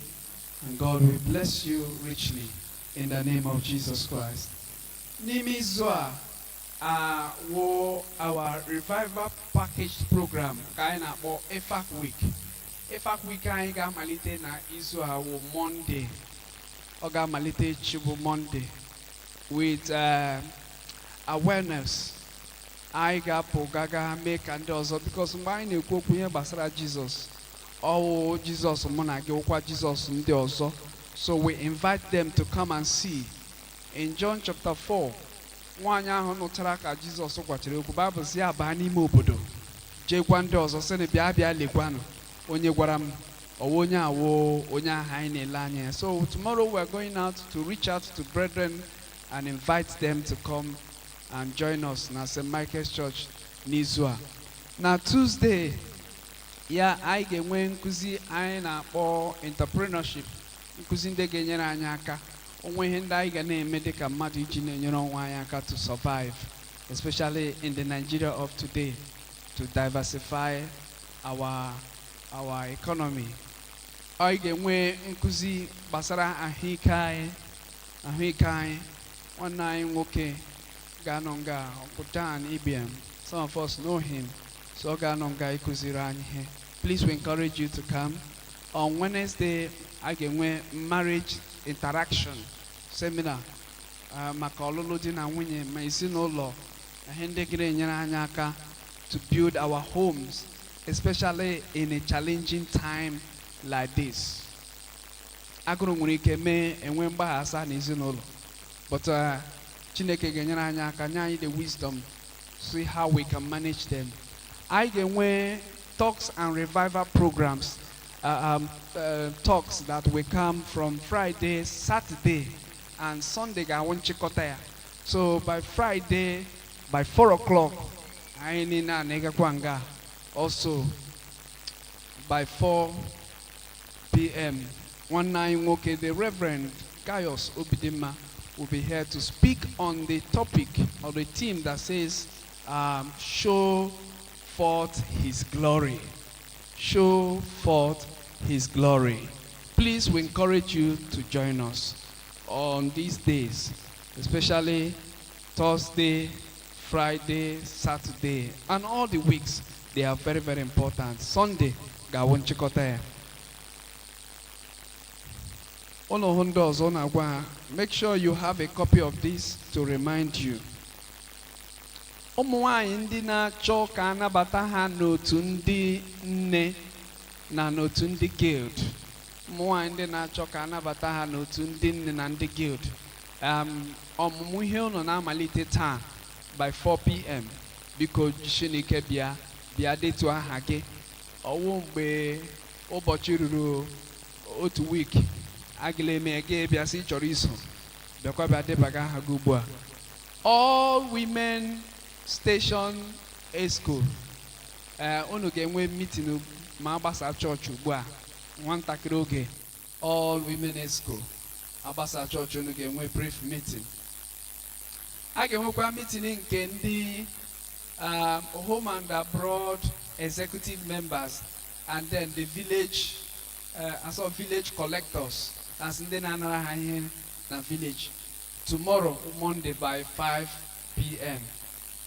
S1: and God will bless you richly in the name of Jesus Christ. N'ime izu a wo our revival package program ka anyị na-akpọ EFAC Week. EFAC Week anyị ga-amalite na izu a wụ Monday. Ọ ga-amalite echi bụ Monday with awareness. Anyị ga-apụ gaga mee ka ndị ọzọ, because mgbe anyị na-ekwu okwu ihe gbasara Jizọs, ọwụ Jizọs mụ na gị wụkwa Jizọs ndị ọzọ. So we invite them to come and see. In John chapter 4, nwaanyị ahụ nụtara ka Jizọs gwachara okwu, Baịbụl si ya baa n'ime obodo jee gwa ndị ọzọ sị na bịa, bịa lekwanụ onye gwara m ọwụ onye awụ onye ahụ anyị na-ele anya ya. So tomorrow we are going out to reach out to brethren and invite them to come and join us na St. Michael's Church n'izu a. Na Tuesday ya, anyị ga-enwe nkụzi anyị na-akpọ entrepreneurship, nkụzi ndị ga-enyere anyị aka onwe ihe ndị anyị ga na-eme dịka mmadụ iji na-enyere onwe anyị aka to survive. especially in the Nigeria of today, to diversify our economy. Anyị ga-enwe nkụzi gbasara ahụike anyị, ahụike anyị. Nwanne anyị nwoke ga-anọ nga, Uncle Dan Ibiam. Some of us know him, so ọ ga-anọ nga ịkụziri anyị ihe. Please, we encourage you to come. On Wednesday, a ga-enwe marriage interaction seminar maka ọlụlụ di na nwunye ma ezinụlọ, ihe ndị ga-enyere anyị aka to build our homes, especially in a challenging time like this. Agụrụ nwere ike mee enwe mgbaghasa n'ezinụlọ, but Chineke ga-enyere anyị aka, nye anyị the wisdom, see how we can manage them. Anyị ga-enwe talks and revival programs, talks that will come from Friday, Saturday and Sunday ga-awụ nchịkọta ya. So by Friday, by 4 o'clock, anyị niile a na-egakwa nga. Also by 4 p.m., nwanne anyị nwoke, the Reverend Gaius Obidimma, will be here to speak on the topic or the theme that says, "Show Forth His Glory." Show forth His glory. Please, we encourage you to join us on these days, especially Thursday, Friday, Saturday, and all the weeks. They are very, very important. Sunday ga-awụ nchịkọta ya. Ụlọ hụ ndị ọzọ na-agwa ha, make sure you have a copy of this to remind you. Ụmụ nwanyị ndị na-achọ ka anabata ha n'otu ndị nne na n'otu ndị guild, ụmụ nwanyị ndị na-achọ ka anabata ha n'otu ndị nne na ndị guild, ọmụmụ ihe unu na-amalite taa by 4 p.m. Biko jisie bịa, bịa detuo aha gị. Ọwụ mgbe ụbọchị ruru otu week agịla eme gị bịa sị ị chọrọ iso. Bịakwa bịa debaga aha gị ugbu a. All Women Station Exco, ee, unu ga-enwe meeting ma agbasa chọọchị ugbu a, nwatakịrị oge. All Women Exco, agbasa chọọchị, unu ga-enwe brief meeting. A ga-enwekwa meeting nke ndị home and abroad executive members and then the village and some village collectors, that's ndị na-anara ha ihe na village, tomorrow, Monday, by 5 p.m.,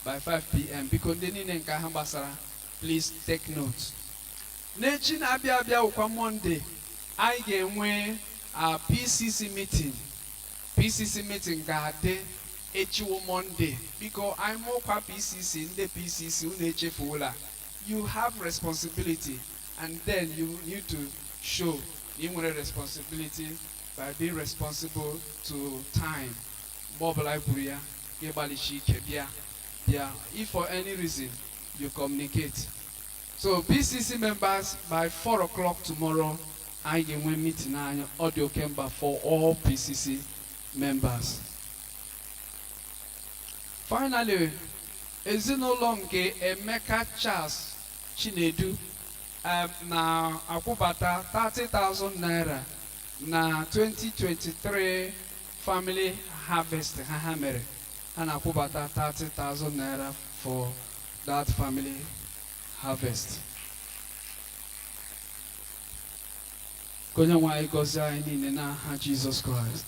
S1: by 5 p.m. Biko, ndị niile nke ahụ gbasara, please take note. N'echi na-abịa abịa wụkwa Monday, anyị ga-enwe PCC meeting. PCC meeting ga-adị echiwo Monday. Biko, anyị mụkwa PCC, ndị PCC, unu echefuola. You have responsibility and then you need to show ị nwere responsibility by being responsible to time. Mgbe ọbụla anyị kwuru ya, gị gbalịsi ike bịa, bịa. If for any reason, you communicate. So PCC members, by 4 o'clock tomorrow, anyị ga-enwe meeting anyị. Ọ dị oke mkpa for all PCC members. Finally, ezinụlọ nke Emeka Charles Chinedu na-akwụbata 30,000 naira na 2023 family harvest ha ha mere. Ha na-akwụbata 30,000 naira for that family harvest. Ka Onye nwe anyị gọzie anyị niile n'aha Jizọs Kraịst.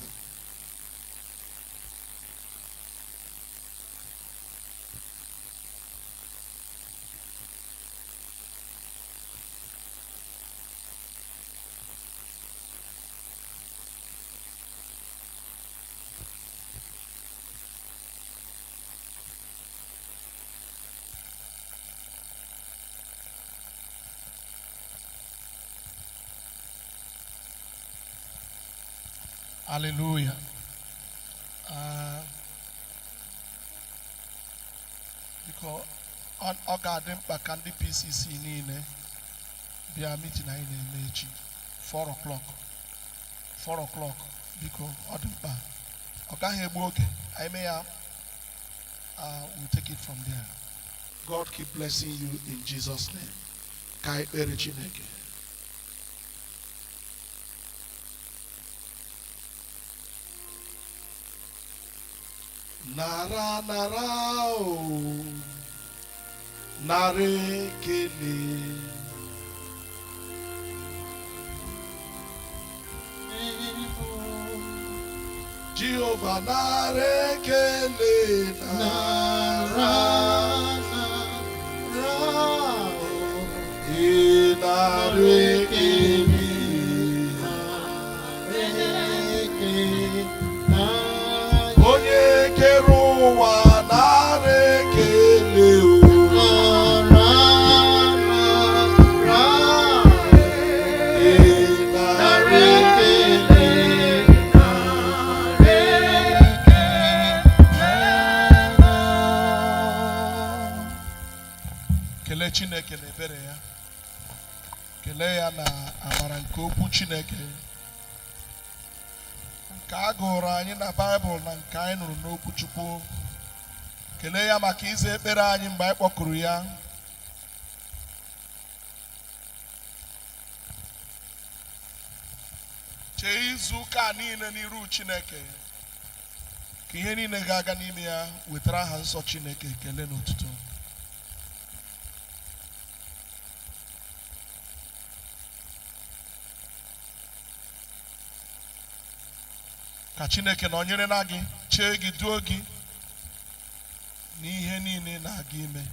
S4: Hallelujah. Biko, ọ ga-adị mkpa ka ndị PCC niile bịa meeting anyị na-eme echi 4 o'clock, 4 o'clock. Biko, ọ dị mkpa, ọ gaghị egbu oge anyị mee ya. We'll take it from there. God keep blessing you in Jesus' name. Ka anyị kpere Chineke. Nara, nara, o, nara ekele. Jehova, nara ekele, nara, ị nara ekele. Onye kere ụwa, nara ekele o. Ị nara ekele. Kelee Chineke na ebere ya. Kelee ya na amara nke okwu Chineke nke a gụrụ anyị na Baịbụl na nke anyị nụrụ n'okwu Chukwu. Kelee ya maka ize ekpere anyị mgbe anyị kpọkuru ya. Chee izu ụka a niile n'iru Chineke, ka ihe niile ga-aga n'ime ya wetara aha nsọ Chineke ekele na otuto. Ka Chineke nọnyere na gị, chee gị, duo gị n'ihe niile ị na-aga ime.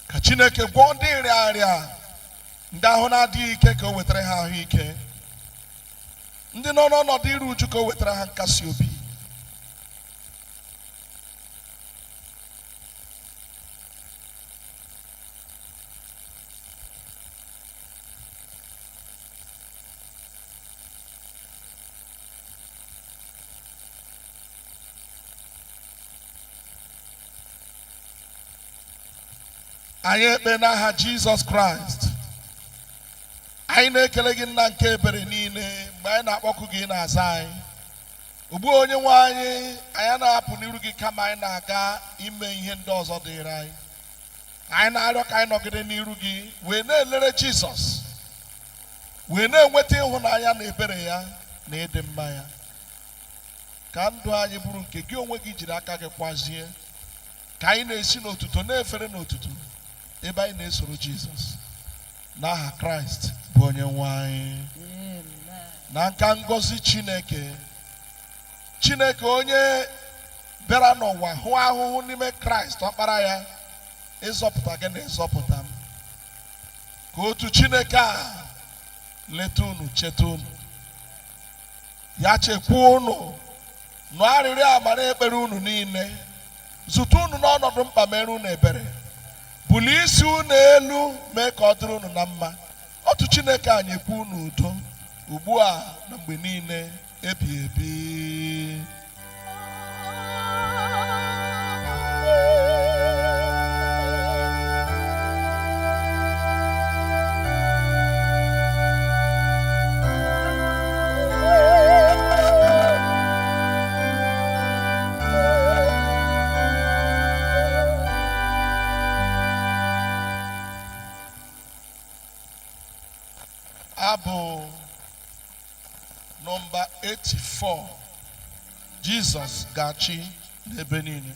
S4: Ka Chineke gwọọ ndị nrịanrịa, ndị ahụ na-adịghị ike, ka o wetara ha ahụike. Ndị nọ n'ọnọdụ iru uju, ka o wetara ha nkasi obi. Anyị ekpe n'aha Jizọs Kraịst. Anyị na-ekele gị, Nna nke ebere niile. Mgbe anyị na-akpọku gị, na-aza anyị. Ugbu a, onye nwe anyị, anyị na-apụ n'iru gị, kama anyị na-aga ime ihe ndị ọzọ dịịrị anyị. Anyị na-arịọ ka anyị nọgide n'iru gị, wee na-elere Jizọs, wee na-enweta ịhụnanya na ebere ya na ịdị mma ya, ka ndụ anyị bụrụ nke gị onwe gị jiri aka gị kwazie, ka anyị na-esi n'otuto na-efere n'otuto, ebe anyị na-esoro Jizọs. N'aha Kraịst bụ onye nwe anyị. Na nka ngọzi Chineke, Chineke onye bịara n'ụwa hụ ahụhụ n'ime Kraịst ọkpara ya, ịzọpụta gị na ịzọpụta m, ka otu Chineke a leta unu, cheta unu, ya chekwuo unu, nụ arịrịọ amara ekpere unu niile, zute unu n'ọnọdụ mkpa, mere unu ebere, bulie isi unu elu, mee ka ọ dịrị unu na mma. Otu Chineke anyị ekwu unu udo, ugbu a na mgbe niile ebi ebi. Abụ nọmba 84, Jizọs ga-achị n'ebe niile.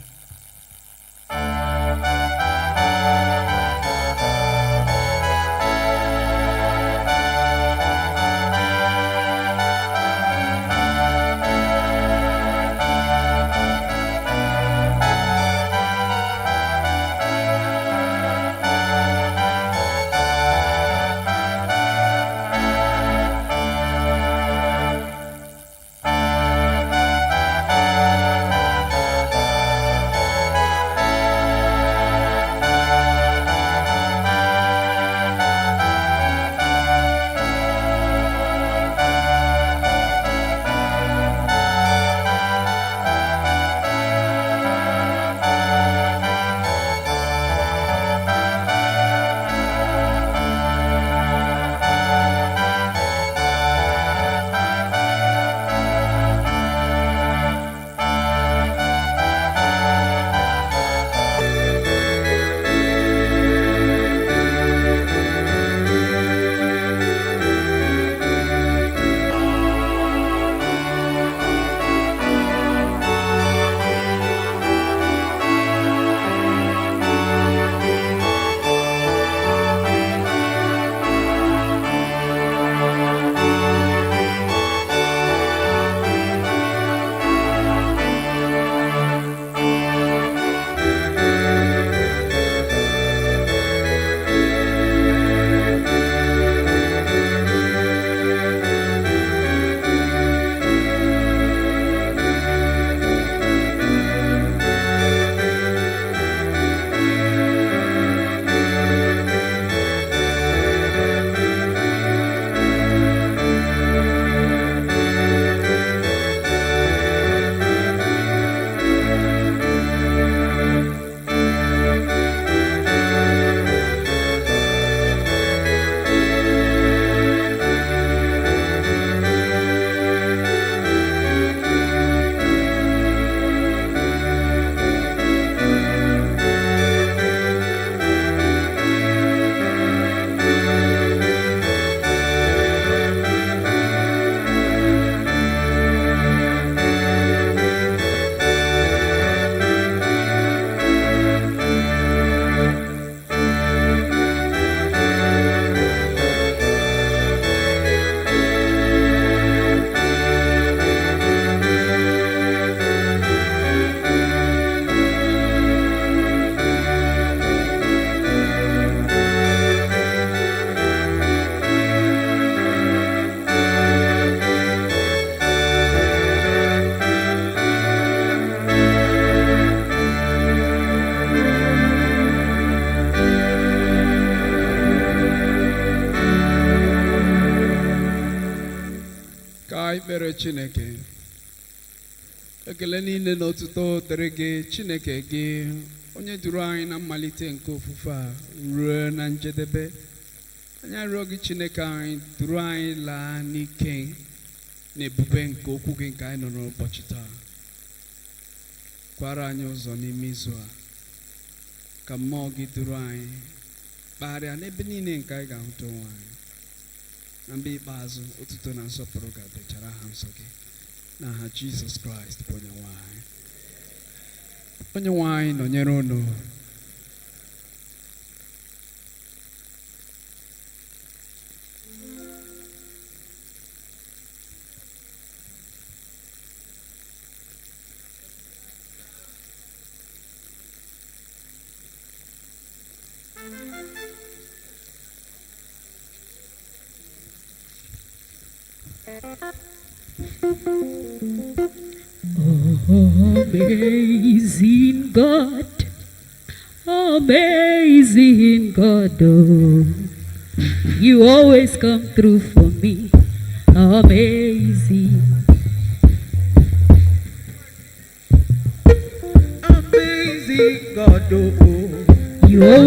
S1: Kpere Chineke. Ekele niile na otuto dịrị gị, Chineke, gị onye duru anyị na mmalite nke ofufe a ruo na njedebe. Anyị arịọ gị, Chineke anyị, duru anyị laa n'ike na ebube nke okwu gị nke anyị nọ n'ụbọchị taa. Kwara anyị ụzọ n'ime izu a, ka mmụọ gị duru anyị kpagharịa n'ebe niile nke anyị ga-ahụta onwe anyị. Na mgbe ikpeazụ, otuto na nsọpụrụ ga-abịachara aha nsọ gị, n'aha Jizọs Kraịst bụ onye nwe anyị. Onye nwe anyị nọnyere unu.
S3: Amazing God, amazing God, oh, you always come through for me. Amazing.
S5: Amazing God, oh.
S3: You always